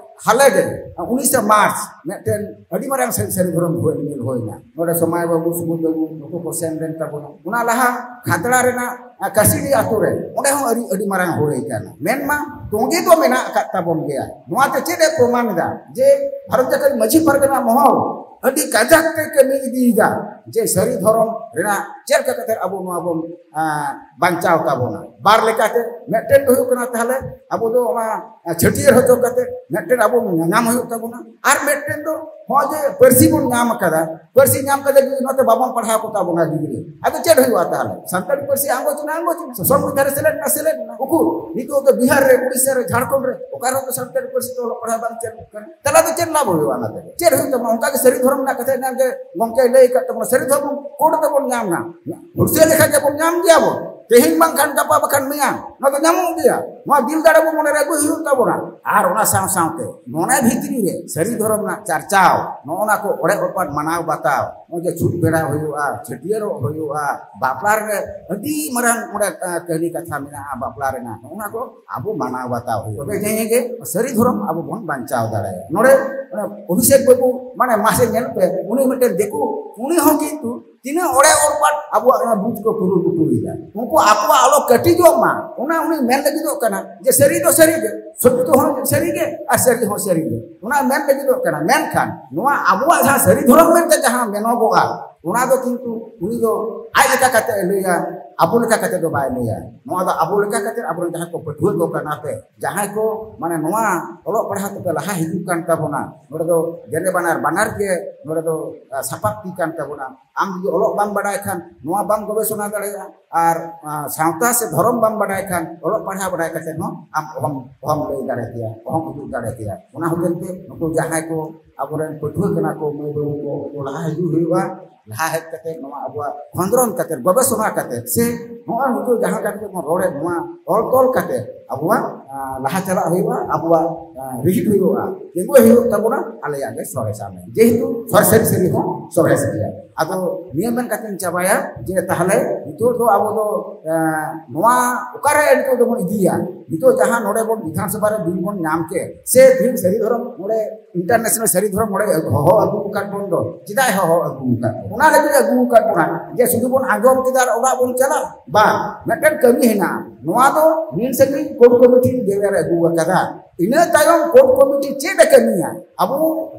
ᱦᱟᱞᱮ ᱜᱮ, ᱩᱱᱤᱥᱮ ᱢᱟᱨᱪ, ᱢᱤᱫᱴᱮᱱ ᱟᱹᱰᱤ ᱢᱟᱨᱟᱝ ᱥᱟᱹᱨᱤ ᱥᱟᱹᱨᱤ ᱫᱷᱚᱨᱚᱢ ᱦᱩᱭ, ᱢᱤᱞ ᱦᱩᱭᱱᱟ᱾ ᱱᱚᱰᱮ ᱥᱚᱢᱟᱭ ᱵᱟᱹᱵᱩ, ᱥᱩᱵᱳᱫᱷ ᱵᱟᱹᱵᱩ, ᱱᱩᱠᱩ ᱠᱚ ᱥᱮᱱ ᱞᱮᱱ ᱛᱟᱵᱚᱱᱟ᱾ ᱚᱱᱟ ᱞᱟᱦᱟ ᱠᱷᱟᱛᱲᱟ ᱨᱮᱱᱟᱜ, ᱟᱸ, ᱠᱟᱥᱤᱰᱤ ᱟᱛᱳ ᱨᱮ, ᱚᱸᱰᱮ ᱦᱚᱸ ᱟᱹᱰᱤ, ᱟᱹᱰᱤ ᱢᱟᱨᱟᱝ ᱦᱩᱭ ᱟᱠᱟᱱᱟ᱾ ᱢᱮᱱᱢᱟ ᱛᱚᱸᱜᱮ ᱫᱚ ᱢᱮᱱᱟᱜ ᱟᱠᱟᱫ ᱛᱟᱵᱚᱱ ᱜᱮᱭᱟ᱾ ᱱᱚᱣᱟ ᱛᱮ ᱪᱮᱫ ᱮ ᱯᱨᱚᱢᱟᱱ ᱮᱫᱟ? ᱡᱮ ᱵᱷᱟᱨᱚᱛ ᱡᱟᱠᱟᱛ ᱢᱟᱹᱡᱷᱤ ᱯᱟᱨᱜᱟᱱᱟ ᱢᱚᱦᱚᱞ ᱟᱹᱰᱤ ᱠᱟᱡᱟᱠ ᱛᱮ ᱠᱟᱹᱢᱤ ᱤᱫᱤᱭᱮᱫᱟ᱾ ᱡᱮ ᱥᱟᱹᱨᱤ ᱫᱷᱚᱨᱚᱢ ᱨᱮᱱᱟᱜ ᱪᱮᱫ ᱞᱮᱠᱟ ᱠᱟᱛᱮ ᱟᱵᱚ ᱱᱚᱣᱟ ᱵᱚᱱ, ᱟᱸ, ᱵᱟᱧᱪᱟᱣ ᱛᱟᱵᱚᱱᱟ᱾ ᱵᱟᱨ ᱞᱮᱠᱟᱛᱮ, ᱢᱤᱫᱴᱮᱱ ᱫᱚ ᱦᱩᱭᱩᱜ ᱠᱟᱱᱟ ᱛᱟᱦᱞᱮ ᱟᱵᱚ ᱫᱚ ᱚᱱᱟ, ᱟᱸ, ᱪᱷᱟᱹᱴᱭᱟᱹᱨ ᱦᱚᱪᱚ ᱠᱟᱛᱮ ᱢᱤᱫᱴᱮᱱ ᱟᱵᱚ ᱧᱟᱢ ᱦᱩᱭᱩᱜ ᱛᱟᱵᱚᱱᱟ, ᱟᱨ ᱢᱤᱫᱴᱮᱱ ᱫᱚ ᱱᱚᱜᱼᱚᱭ ᱡᱮ ᱯᱟᱹᱨᱥᱤ ᱵᱚᱱ ᱧᱟᱢ ᱟᱠᱟᱫᱟ, ᱯᱟᱹᱨᱥᱤ ᱧᱟᱢ ᱠᱟᱛᱮ ᱡᱩᱫᱤ ᱱᱚᱛᱮ ᱵᱟᱵᱚᱱ ᱯᱟᱲᱦᱟᱣ ᱠᱚ ᱛᱟᱵᱚᱱᱟ ᱜᱤᱫᱽᱨᱟᱹ, ᱟᱫᱚ ᱪᱮᱫ ᱦᱩᱭᱩᱜᱼᱟ ᱛᱟᱦᱞᱮ? ᱥᱟᱱᱛᱟᱲᱤ ᱯᱟᱹᱨᱥᱤ ᱟᱸᱜᱚᱪ ᱮᱱᱟ, ᱟᱸᱜᱚᱪ ᱮᱱᱟ, ᱥᱚᱥᱚᱝ ᱵᱤᱫᱷᱟᱱ ᱨᱮ ᱥᱮᱞᱮᱫ ᱮᱱᱟ, ᱥᱮᱞᱮᱫ ᱮᱱᱟ᱾ ᱩᱠᱩᱨ ᱱᱤᱛᱚᱜ ᱫᱚ ᱵᱤᱦᱟᱨ ᱨᱮ, ᱩᱲᱤᱥᱥᱟ ᱨᱮ, ᱡᱷᱟᱲᱠᱷᱚᱸᱰ ᱨᱮ ᱚᱠᱟ ᱨᱮᱦᱚᱸ ᱛᱚ ᱥᱟᱱᱛᱟᱲᱤ ᱯᱟᱹᱨᱥᱤ ᱛᱮ ᱚᱞᱚᱜ ᱯᱟᱲᱦᱟᱣ ᱵᱟᱝ ᱪᱟᱹᱞᱩᱜ ᱠᱟᱱᱟ᱾ ᱛᱟᱦᱞᱮ ᱟᱫᱚ ᱪᱮᱫ ᱞᱟᱵᱷ ᱦᱩᱭᱩᱜᱼᱟ ᱚᱱᱟ ᱛᱮ? ᱪᱮᱫ ᱦᱩᱭᱩᱜ ᱛᱟᱵᱚᱱᱟ? ᱚᱱᱠᱟ ᱜᱮ ᱥᱟᱹᱨᱤ ᱫᱷᱚᱨᱚᱢ ᱨᱮᱱᱟᱜ ᱠᱟᱛᱷᱟ ᱮᱱᱟᱝ ᱜᱮ ᱜᱚᱢᱠᱮᱭ ᱞᱟᱹᱭ ᱟᱠᱟᱫ ᱛᱟᱵᱚᱱᱟ, ᱥᱟᱹᱨᱤ ᱫᱷᱚᱨᱚᱢ ᱠᱳᱰ ᱫᱚᱵᱚᱱ ᱧᱟᱢ ᱧᱟᱢ᱾ ᱦᱩᱞᱥᱟᱹᱭ ᱞᱮᱠᱷᱟᱱ ᱜᱮᱵᱚᱱ ᱧᱟᱢ ᱜᱮᱭᱟ ᱵᱚᱱ᱾ ᱛᱮᱦᱮᱧ ᱵᱟᱝᱠᱷᱟᱱ ᱜᱟᱯᱟ, ᱵᱟᱠᱷᱟᱱ ᱢᱮᱭᱟᱝ᱾ ᱱᱚᱣᱟ ᱫᱚ ᱧᱟᱢᱚᱜ ᱜᱮᱭᱟ᱾ ᱱᱚᱣᱟ ᱫᱤᱞ ᱫᱟᱲᱮ ᱵᱚᱱ ᱢᱚᱱᱮ ᱨᱮ ᱟᱹᱜᱩᱭ ᱦᱩᱭᱩᱜ ᱛᱟᱵᱚᱱᱟ᱾ ᱟᱨ ᱚᱱᱟ ᱥᱟᱶ ᱥᱟᱶᱛᱮ ᱢᱚᱱᱮ ᱵᱷᱤᱛᱨᱤ ᱨᱮ ᱥᱟᱹᱨᱤ ᱫᱷᱚᱨᱚᱢ ᱨᱮᱱᱟᱜ ᱪᱟᱨᱪᱟᱣ, ᱱᱚᱜᱼᱚ ᱱᱟ ᱠᱚ ᱚᱲᱮᱡ ᱚᱯᱟᱴ ᱢᱟᱱᱟᱣ ᱵᱟᱛᱟᱣ, ᱱᱚᱜᱼᱚᱭ ᱡᱮ ᱪᱷᱩᱛ ᱵᱮᱲᱟ ᱦᱩᱭᱩᱜᱼᱟ, ᱪᱷᱟᱹᱴᱭᱟᱹᱨᱚᱜ ᱦᱩᱭᱩᱜᱼᱟ, ᱵᱟᱯᱞᱟ ᱨᱮ ᱟᱹᱰᱤ ᱢᱟᱨᱟᱝ ᱚᱸᱰᱮ, ᱟᱸ, ᱠᱟᱹᱦᱱᱤ ᱠᱟᱛᱷᱟ ᱢᱮᱱᱟᱜᱼᱟ ᱵᱟᱯᱞᱟ ᱨᱮᱱᱟᱜ, ᱱᱚᱜᱼᱚ ᱱᱟ ᱠᱚ ᱟᱵᱚ ᱢᱟᱱᱟᱣ ᱵᱟᱛᱟᱣ ᱦᱩᱭᱩᱜᱼᱟ᱾ ᱛᱚᱵᱮ ᱡᱟᱹᱱᱤᱡ ᱜᱮ ᱥᱟᱹᱨᱤ ᱫᱷᱚᱨᱚᱢ ᱟᱵᱚ ᱵᱚᱱ ᱵᱟᱧᱪᱟᱣ ᱫᱟᱲᱮᱭᱟᱜᱼᱟ᱾ ᱱᱚᱰᱮ ᱚᱱᱮ ᱚᱵᱷᱤᱥᱮᱠ ᱵᱟᱹᱵᱩ, ᱢᱟᱱᱮ, ᱢᱟᱥᱮ ᱧᱮᱞ ᱯᱮ, ᱩᱱᱤ ᱢᱤᱫᱴᱮᱱ ᱫᱤᱠᱩ, ᱩᱱᱤ ᱦᱚᱸ ᱠᱤᱱᱛᱩ ᱛᱤᱱᱟᱹᱜ ᱚᱲᱮ ᱚᱲᱯᱟᱴ ᱟᱵᱚᱣᱟᱜ ᱚᱱᱟ ᱵᱩᱡᱽ ᱠᱚ ᱠᱩᱨᱩᱢᱩᱴᱩᱭᱮᱫᱟ᱾ ᱩᱱᱠᱩ ᱟᱠᱚᱣᱟᱜ ᱟᱞᱚ ᱠᱟᱹᱴᱤᱡᱚᱜ ᱢᱟ, ᱚᱱᱟ ᱩᱱᱤ ᱢᱮᱱ ᱞᱟᱹᱜᱤᱫᱚᱜ ᱠᱟᱱᱟ ᱡᱮ ᱥᱟᱹᱨᱤ ᱫᱚ ᱥᱟᱹᱨᱤ ᱜᱮ, ᱥᱚᱛᱭᱚ ᱦᱚᱸ ᱥᱟᱹᱨᱤ ᱜᱮ, ᱟᱨ ᱥᱟᱹᱨᱤ ᱦᱚᱸ ᱥᱟᱹᱨᱤ ᱜᱮ, ᱚᱱᱟ ᱢᱮᱱ ᱞᱟᱹᱜᱤᱫᱚᱜ ᱠᱟᱱᱟ᱾ ᱢᱮᱱᱠᱷᱟᱱ ᱱᱚᱣᱟ ᱟᱵᱚᱣᱟᱜ ᱡᱟᱦᱟᱸ ᱥᱟᱹᱨᱤ ᱫᱷᱚᱨᱚᱢ ᱢᱮᱱᱛᱮ ᱡᱟᱦᱟᱸ ᱢᱮᱱᱚᱜᱚᱜᱼᱟ, ᱚᱱᱟ ᱫᱚ ᱠᱤᱱᱛᱩ ᱩᱱᱤ ᱫᱚ ᱟᱡ ᱞᱮᱠᱟ ᱠᱟᱛᱮ ᱮ ᱞᱟᱹᱭᱟ, ᱟᱵᱚ ᱞᱮᱠᱟ ᱠᱟᱛᱮ ᱫᱚ ᱵᱟᱭ ᱞᱟᱹᱭᱟ᱾ ᱱᱚᱣᱟ ᱫᱚ ᱟᱵᱚ ᱞᱮᱠᱟ ᱠᱟᱛᱮ ᱟᱵᱚᱨᱮᱱ ᱡᱟᱦᱟᱸᱭ ᱠᱚ ᱯᱟᱹᱴᱷᱩᱣᱟᱹ ᱠᱚ ᱠᱟᱱᱟ ᱯᱮ, ᱡᱟᱦᱟᱸᱭ ᱠᱚ, ᱢᱟᱱᱮ, ᱱᱚᱣᱟ ᱚᱞᱚᱜ ᱯᱟᱲᱦᱟᱣ ᱛᱮᱯᱮ ᱞᱟᱦᱟ ᱦᱤᱡᱩᱜ ᱠᱟᱱ ᱛᱟᱵᱚᱱᱟ, ᱱᱚᱰᱮ ᱫᱚ ᱜᱮᱞᱮ ᱵᱟᱱᱟᱨ, ᱵᱟᱱᱟᱨ ᱜᱮ ᱱᱚᱰᱮ ᱫᱚ, ᱟ, ᱥᱟᱯᱟᱵ ᱛᱤ ᱠᱟᱱ ᱛᱟᱵᱚᱱᱟ᱾ ᱟᱢ ᱡᱩᱫᱤ ᱚᱞᱚᱜ ᱵᱟᱢ ᱵᱟᱰᱟᱭ ᱠᱷᱟᱱ, ᱱᱚᱣᱟ ᱵᱟᱢ ᱜᱚᱵᱮᱥᱚᱱᱟ ᱫᱟᱲᱮᱭᱟᱜᱼᱟ᱾ ᱟᱨ, ᱟ, ᱥᱟᱶᱛᱟ ᱥᱮ ᱫᱷᱚᱨᱚᱢ ᱵᱟᱢ ᱵᱟᱰᱟᱭ ᱠᱷᱟᱱ, ᱚᱞᱚᱜ ᱯᱟᱲᱦᱟᱣ ᱵᱟᱰᱟᱭ ᱠᱟᱛᱮ ᱦᱚᱸ ᱟᱢ ᱚᱦᱚᱢ, ᱚᱦᱚᱢ ᱞᱟᱹᱭ ᱫᱟᱲᱮ ᱠᱮᱭᱟ, ᱚᱦᱚᱢ ᱩᱫᱩᱜ ᱫᱟᱲᱮ ᱠᱮᱭᱟ᱾ ᱚᱱᱟ ᱦᱚᱛᱮᱡ ᱛᱮ ᱱᱩᱠᱩ ᱡᱟᱦᱟᱸᱭ ᱠᱚ ᱟᱵᱚᱨᱮᱱ ᱯᱟᱹᱴᱷᱩᱣᱟᱹ ᱠᱟᱱᱟ ᱠᱚ, ᱢᱟᱹᱭ ᱵᱟᱹᱵᱩ ᱠᱚ, ᱩᱱᱠᱩ ᱞᱟᱦᱟ ᱦᱤᱡᱩᱜ ᱦᱩᱭᱩᱜᱼᱟ᱾ ᱞᱟᱦᱟ ᱦᱮᱡ ᱠᱟᱛᱮ ᱱᱚᱣᱟ ᱟᱵᱚᱣᱟᱜ ᱠᱷᱚᱸᱫᱽᱨᱚᱱ ᱠᱟᱛᱮ, ᱜᱚᱵᱮᱥᱚᱱᱟ ᱠᱟᱛᱮ, ᱥᱮ ᱱᱚᱜᱼᱚᱭ ᱱᱤᱛᱚᱜ ᱡᱟᱦᱟᱸ ᱞᱮᱠᱟ ᱠᱟᱛᱮ ᱵᱚᱱ ᱨᱚᱲᱮᱫ, ᱱᱚᱣᱟ ᱚᱞ ᱛᱚᱞ ᱠᱟᱛᱮ ᱟᱵᱚᱣᱟᱜ, ᱟ, ᱞᱟᱦᱟ ᱪᱟᱞᱟᱜ ᱦᱩᱭᱩᱜᱼᱟ, ᱟᱵᱚᱣᱟᱜ, ᱟ, ᱨᱤᱦᱤᱴ ᱦᱩᱭᱩᱜᱼᱟ, ᱛᱤᱸᱜᱩ ᱦᱩᱭᱩᱜ ᱛᱟᱵᱚᱱᱟ, ᱟᱞᱮᱭᱟᱜ ᱜᱮ ᱥᱚᱨᱮᱥᱟ ᱢᱮᱱ᱾ ᱡᱮᱦᱮᱛᱩ ᱥᱚᱨᱮᱥ ᱥᱟᱹᱨᱤ ᱥᱟᱹᱨᱤ ᱦᱚᱸ ᱥᱚᱨᱮᱥ ᱜᱮᱭᱟ᱾ ᱟᱫᱚ ᱱᱤᱭᱟᱹ ᱢᱮᱱ ᱠᱟᱛᱮᱧ ᱪᱟᱵᱟᱭᱟ ᱡᱮ ᱛᱟᱦᱞᱮ ᱱᱤᱛᱚᱜ ᱫᱚ ᱟᱵᱚ ᱫᱚ, ᱟ, ᱱᱚᱣᱟ ᱚᱠᱟᱨᱮ ᱱᱤᱛᱚᱜ ᱫᱚᱵᱚᱱ ᱤᱫᱤᱭᱟ? ᱱᱤᱛᱚᱜ ᱡᱟᱦᱟᱸ ᱱᱚᱰᱮ ᱵᱚᱱ ᱵᱤᱫᱷᱟᱱ ᱥᱚᱵᱷᱟ ᱨᱮ ᱵᱤᱞ ᱵᱚᱱ ᱧᱟᱢ ᱠᱮᱫ, ᱥᱮ ᱛᱮᱦᱮᱧ ᱥᱟᱹᱨᱤ ᱫᱷᱚᱨᱚᱢ ᱱᱚᱰᱮ, ᱤᱱᱴᱟᱨᱱᱮᱥᱱᱟᱞ ᱥᱟᱹᱨᱤ ᱫᱷᱚᱨᱚᱢ ᱱᱚᱰᱮ ᱦᱚᱦᱚ ᱟᱹᱜᱩ ᱟᱠᱟᱫ ᱵᱚᱱ ᱫᱚ, ᱪᱮᱫᱟᱜ ᱮ ᱦᱚᱦᱚ ᱟᱹᱜᱩ ᱟᱠᱟᱫ ᱵᱚᱱᱟ? ᱚᱱᱟ ᱞᱟᱹᱜᱤᱫ ᱟᱹᱜᱩ ᱟᱠᱟᱫ ᱵᱚᱱᱟ ᱡᱮ ᱥᱩᱫᱷᱩ ᱵᱚᱱ ᱟᱸᱡᱚᱢ ᱠᱮᱫᱟ ᱟᱨ ᱚᱲᱟᱜ ᱵᱚᱱ ᱪᱟᱞᱟᱜ? ᱵᱟᱝ, ᱢᱤᱫᱴᱮᱱ ᱠᱟᱹᱢᱤ ᱦᱮᱱᱟᱜᱼᱟ᱾ ᱱᱚᱣᱟ ᱫᱚ ᱱᱤᱱ ᱥᱟᱺᱜᱤᱧ ᱠᱳᱨᱴ ᱠᱚᱢᱤᱴᱤ ᱜᱮᱞᱮ ᱟᱹᱜᱩ ᱟᱠᱟᱫᱟ᱾ ᱤᱱᱟᱹ ᱛᱟᱭᱚᱢ ᱠᱳᱨᱴ ᱠᱚᱢᱤᱴᱤ ᱪᱮᱫ ᱮ ᱠᱟᱹᱢᱤᱭᱟ? ᱟᱵᱚ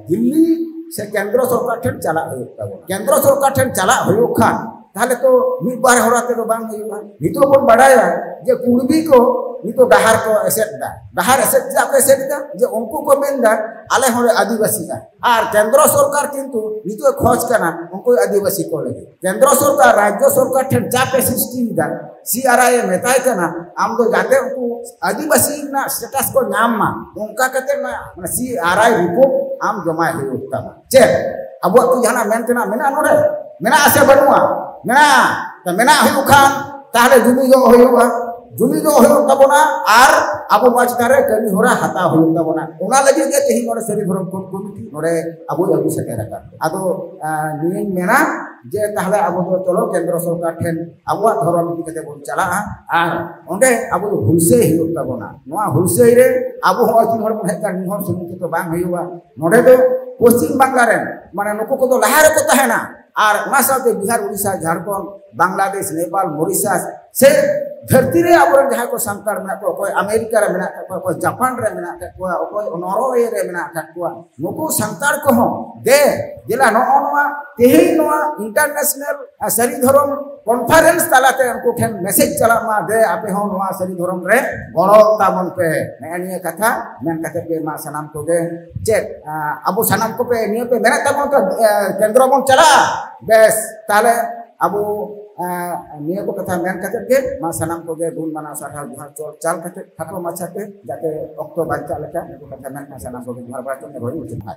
ᱫᱤᱞᱞᱤ ᱥᱮ ᱠᱮᱱᱫᱨᱚ ᱥᱚᱨᱠᱟᱨ ᱴᱷᱮᱱ ᱪᱟᱞᱟᱜ ᱦᱩᱭᱩᱜ ᱛᱟᱵᱚᱱᱟ᱾ ᱠᱮᱱᱫᱨᱚ ᱥᱚᱨᱠᱟᱨ ᱴᱷᱮᱱ ᱪᱟᱞᱟᱜ ᱦᱩᱭᱩᱜ ᱠᱷᱟᱱ ᱛᱟᱦᱞᱮ ᱛᱚ ᱢᱤᱫ ᱵᱟᱨ ᱦᱚᱨᱟ ᱛᱮᱫᱚ ᱵᱟᱝ ᱦᱩᱭᱩᱜᱼᱟ᱾ ᱱᱤᱛᱚᱜ ᱵᱚᱱ ᱵᱟᱲᱟᱭᱟ ᱡᱮ ᱠᱩᱲᱵᱤ ᱠᱚ ᱱᱤᱛᱚᱜ ᱰᱟᱦᱟᱨ ᱠᱚ ᱮᱥᱮᱫ ᱮᱫᱟ᱾ ᱰᱟᱦᱟᱨ ᱮᱥᱮᱫ ᱪᱮᱫᱟᱜ ᱠᱚ ᱮᱥᱮᱫ ᱮᱫᱟ? ᱡᱮ ᱩᱱᱠᱩ ᱠᱚ ᱢᱮᱱ ᱮᱫᱟ ᱟᱞᱮ ᱦᱚᱸᱞᱮ ᱟᱹᱫᱤᱵᱟᱹᱥᱤᱜᱼᱟ᱾ ᱟᱨ ᱠᱮᱱᱫᱨᱚ ᱥᱚᱨᱠᱟᱨ ᱠᱤᱱᱛᱩ ᱱᱤᱛᱚᱜ ᱮ ᱠᱷᱚᱡᱽ ᱠᱟᱱᱟ ᱩᱱᱠᱩ ᱟᱹᱫᱤᱵᱟᱹᱥᱤ ᱠᱚ ᱞᱟᱹᱜᱤᱫ᱾ ᱠᱮᱱᱫᱨᱚ ᱥᱚᱨᱠᱟᱨ ᱨᱟᱡᱽᱡᱚ ᱥᱚᱨᱠᱟᱨ ᱴᱷᱮᱱ ᱪᱟᱯ ᱮ ᱥᱨᱤᱥᱴᱤᱭᱮᱫᱟ᱾ ᱥᱤ ᱟᱨ ᱟᱭ ᱮ ᱢᱮᱛᱟᱭ ᱠᱟᱱᱟ ᱟᱢ ᱫᱚ ᱡᱟᱛᱮ ᱩᱱᱠᱩ ᱟᱹᱫᱤᱵᱟᱹᱥᱤ ᱨᱮᱱᱟᱜ ᱥᱴᱮᱴᱟᱥ ᱠᱚ ᱧᱟᱢ ᱢᱟ, ᱚᱱᱠᱟ ᱠᱟᱛᱮ ᱚᱱᱟ ᱥᱤ ᱟᱨ ᱟᱭ ᱨᱤᱯᱳᱨᱴ ᱟᱢ ᱡᱚᱢᱟᱭ ᱦᱩᱭᱩᱜ ᱛᱟᱢᱟ᱾ ᱪᱮᱫ ᱟᱵᱚᱣᱟᱜ ᱠᱤ ᱡᱟᱦᱟᱱᱟᱜ ᱢᱮᱱ ᱛᱮᱱᱟᱜ ᱢᱮᱱᱟᱜᱼᱟ ᱱᱚᱰᱮ? ᱢᱮᱱᱟᱜᱼᱟ ᱥᱮ ᱵᱟᱹᱱᱩᱜᱼᱟ? ᱢᱮᱱᱟᱜᱼᱟ᱾ ᱛᱚ ᱢᱮᱱᱟᱜ ᱦᱩᱭᱩᱜ ᱠᱷᱟᱱ ᱛᱟᱦᱞᱮ ᱡᱩᱢᱤᱫᱚᱜ ᱦᱩᱭᱩᱜᱼᱟ, ᱡᱩᱢᱤᱫᱚᱜ ᱦᱩᱭᱩᱜ ᱛᱟᱵᱚᱱᱟ᱾ ᱟᱨ ᱟᱵᱚ ᱱᱚᱣᱟ ᱪᱮᱛᱟᱱ ᱨᱮ ᱠᱟᱹᱢᱤ ᱦᱚᱨᱟ ᱦᱟᱛᱟᱣ ᱦᱩᱭᱩᱜ ᱛᱟᱵᱚᱱᱟ᱾ ᱚᱱᱟ ᱞᱟᱹᱜᱤᱫ ᱜᱮ ᱛᱮᱦᱮᱧ ᱱᱚᱰᱮ ᱥᱟᱹᱨᱤ ᱫᱷᱚᱨᱚᱢ ᱠᱳᱰ ᱠᱚᱢᱤᱴᱤ ᱱᱚᱰᱮ ᱟᱵᱚᱭ ᱟᱹᱜᱩ ᱥᱮᱴᱮᱨ ᱟᱠᱟᱫ ᱵᱚᱱᱟ᱾ ᱟᱫᱚ ᱟᱸ, ᱱᱤᱭᱟᱹᱧ ᱢᱮᱱᱟ ᱡᱮ ᱛᱟᱦᱞᱮ ᱟᱵᱚ ᱫᱚ ᱪᱚᱞᱚ ᱠᱮᱱᱫᱨᱚ ᱥᱚᱨᱠᱟᱨ ᱴᱷᱮᱱ ᱟᱵᱚᱣᱟᱜ ᱫᱷᱚᱨᱚᱢ ᱤᱫᱤ ᱠᱟᱛᱮ ᱵᱚᱱ ᱪᱟᱞᱟᱜᱼᱟ᱾ ᱟᱨ ᱚᱸᱰᱮ ᱟᱵᱚ ᱫᱚ ᱦᱩᱞᱥᱟᱹᱭ ᱦᱩᱭᱩᱜ ᱛᱟᱵᱚᱱᱟ᱾ ᱱᱚᱣᱟ ᱦᱩᱞᱥᱟᱹᱭ ᱨᱮ ᱟᱵᱚ ᱦᱚᱸ ᱛᱤᱱ ᱦᱚᱲ ᱵᱚᱱ ᱦᱮᱡ ᱟᱠᱟᱱ, ᱢᱤᱫ ᱦᱚᱲ ᱥᱩᱢᱩᱝ ᱛᱮᱫᱚ ᱵᱟᱝ ᱦᱩᱭᱩᱜᱼᱟ᱾ ᱱᱚᱰᱮ ᱫᱚ ᱯᱚᱥᱪᱤᱢ ᱵᱟᱝᱞᱟ ᱨᱮᱱ, ᱢᱟᱱᱮ, ᱱᱩᱠᱩ ᱠᱚᱫᱚ ᱞᱟᱦᱟ ᱨᱮᱠᱚ ᱛᱟᱦᱮᱱᱟ᱾ ᱟᱨ ᱚᱱᱟ ᱥᱟᱶᱛᱮ ᱵᱤᱦᱟᱨ, ᱩᱲᱤᱥᱥᱟ, ᱡᱷᱟᱲᱠᱷᱚᱸᱰ, ᱵᱟᱝᱞᱟᱫᱮᱥ, ᱱᱮᱯᱟᱞ, ᱢᱚᱨᱤᱥᱟᱥ ᱥᱮ ᱫᱷᱟᱹᱨᱛᱤ ᱨᱮ ᱟᱵᱚᱨᱮᱱ ᱡᱟᱦᱟᱸᱭ ᱠᱚ ᱥᱟᱱᱛᱟᱲ ᱢᱮᱱᱟᱜ ᱠᱚᱣᱟ, ᱚᱠᱚᱭ ᱟᱢᱮᱨᱤᱠᱟ ᱨᱮ ᱢᱮᱱᱟᱜ ᱟᱠᱟᱫ ᱠᱚᱣᱟ, ᱚᱠᱚᱭ ᱡᱟᱯᱟᱱ ᱨᱮ ᱢᱮᱱᱟᱜ ᱟᱠᱟᱫ ᱠᱚᱣᱟ, ᱚᱠᱚᱭ ᱱᱚᱨᱣᱮ ᱨᱮ ᱢᱮᱱᱟᱜ ᱟᱠᱟᱫ ᱠᱚᱣᱟ, ᱱᱩᱠᱩ ᱥᱟᱱᱛᱟᱲ ᱠᱚᱦᱚᱸ ᱫᱮ ᱫᱮᱞᱟ ᱱᱚᱜᱼᱚ ᱱᱚᱣᱟ ᱛᱮᱦᱮᱧ ᱱᱚᱣᱟ ᱤᱱᱴᱟᱨᱱᱮᱥᱱᱟᱞ ᱥᱟᱹᱨᱤ ᱫᱷᱚᱨᱚᱢ ᱠᱚᱱᱯᱷᱟᱨᱮᱱᱥ ᱛᱟᱞᱟᱛᱮ ᱩᱱᱠᱩ ᱴᱷᱮᱱ ᱢᱮᱥᱮᱡᱽ ᱪᱟᱞᱟᱜ ᱢᱟ, ᱫᱮ ᱟᱯᱮ ᱦᱚᱸ ᱱᱚᱣᱟ ᱥᱟᱹᱨᱤ ᱫᱷᱚᱨᱚᱢ ᱨᱮ ᱜᱚᱲᱚ ᱛᱟᱵᱚᱱ ᱯᱮ᱾ ᱱᱮᱜᱼᱮ ᱱᱤᱭᱟᱹ ᱠᱟᱛᱷᱟ ᱢᱮᱱ ᱠᱟᱛᱮ ᱜᱮ ᱢᱟ ᱥᱟᱱᱟᱢ ᱠᱚᱜᱮ ᱪᱮᱫ, ᱟ, ᱟᱵᱚ ᱥᱟᱱᱟᱢ ᱠᱚᱯᱮ ᱱᱤᱭᱟᱹ ᱯᱮ ᱢᱮᱱᱮᱫ ᱛᱟᱵᱚᱱ ᱛᱚ, ᱮ, ᱠᱮᱱᱫᱨᱚ ᱵᱚᱱ ᱪᱟᱞᱟᱜᱼᱟ᱾ ᱵᱮᱥ, ᱛᱟᱦᱞᱮ ᱟᱵᱚ, ᱮ, ᱱᱤᱭᱟᱹ ᱠᱚ ᱠᱟᱛᱷᱟ ᱢᱮᱱ ᱠᱟᱛᱮ ᱜᱮ ᱢᱟ ᱥᱟᱱᱟᱢ ᱠᱚᱜᱮ ᱜᱩᱱ ᱢᱟᱱᱟᱣ ᱥᱟᱨᱦᱟᱣ ᱡᱚᱦᱟᱨ ᱪᱚᱞ ᱪᱟᱞ ᱠᱟᱛᱮ ᱠᱷᱟᱴᱚ ᱢᱟᱪᱷᱟᱛᱮ ᱡᱟᱛᱮ ᱚᱠᱛᱚ ᱵᱟᱧᱪᱟᱜ ᱞᱮᱠᱟ ᱱᱤᱭᱟᱹ ᱠᱚ ᱠᱟᱛᱷᱟ ᱢᱮᱱ ᱠᱟᱛᱮ ᱥᱟᱱᱟᱢ ᱠᱚᱜᱮ ᱡᱚᱦᱟᱨ ᱵᱟᱲᱟ ᱠᱟᱛᱮ ᱦᱚᱭ ᱢᱩᱪᱟᱹᱫ ᱢᱟ᱾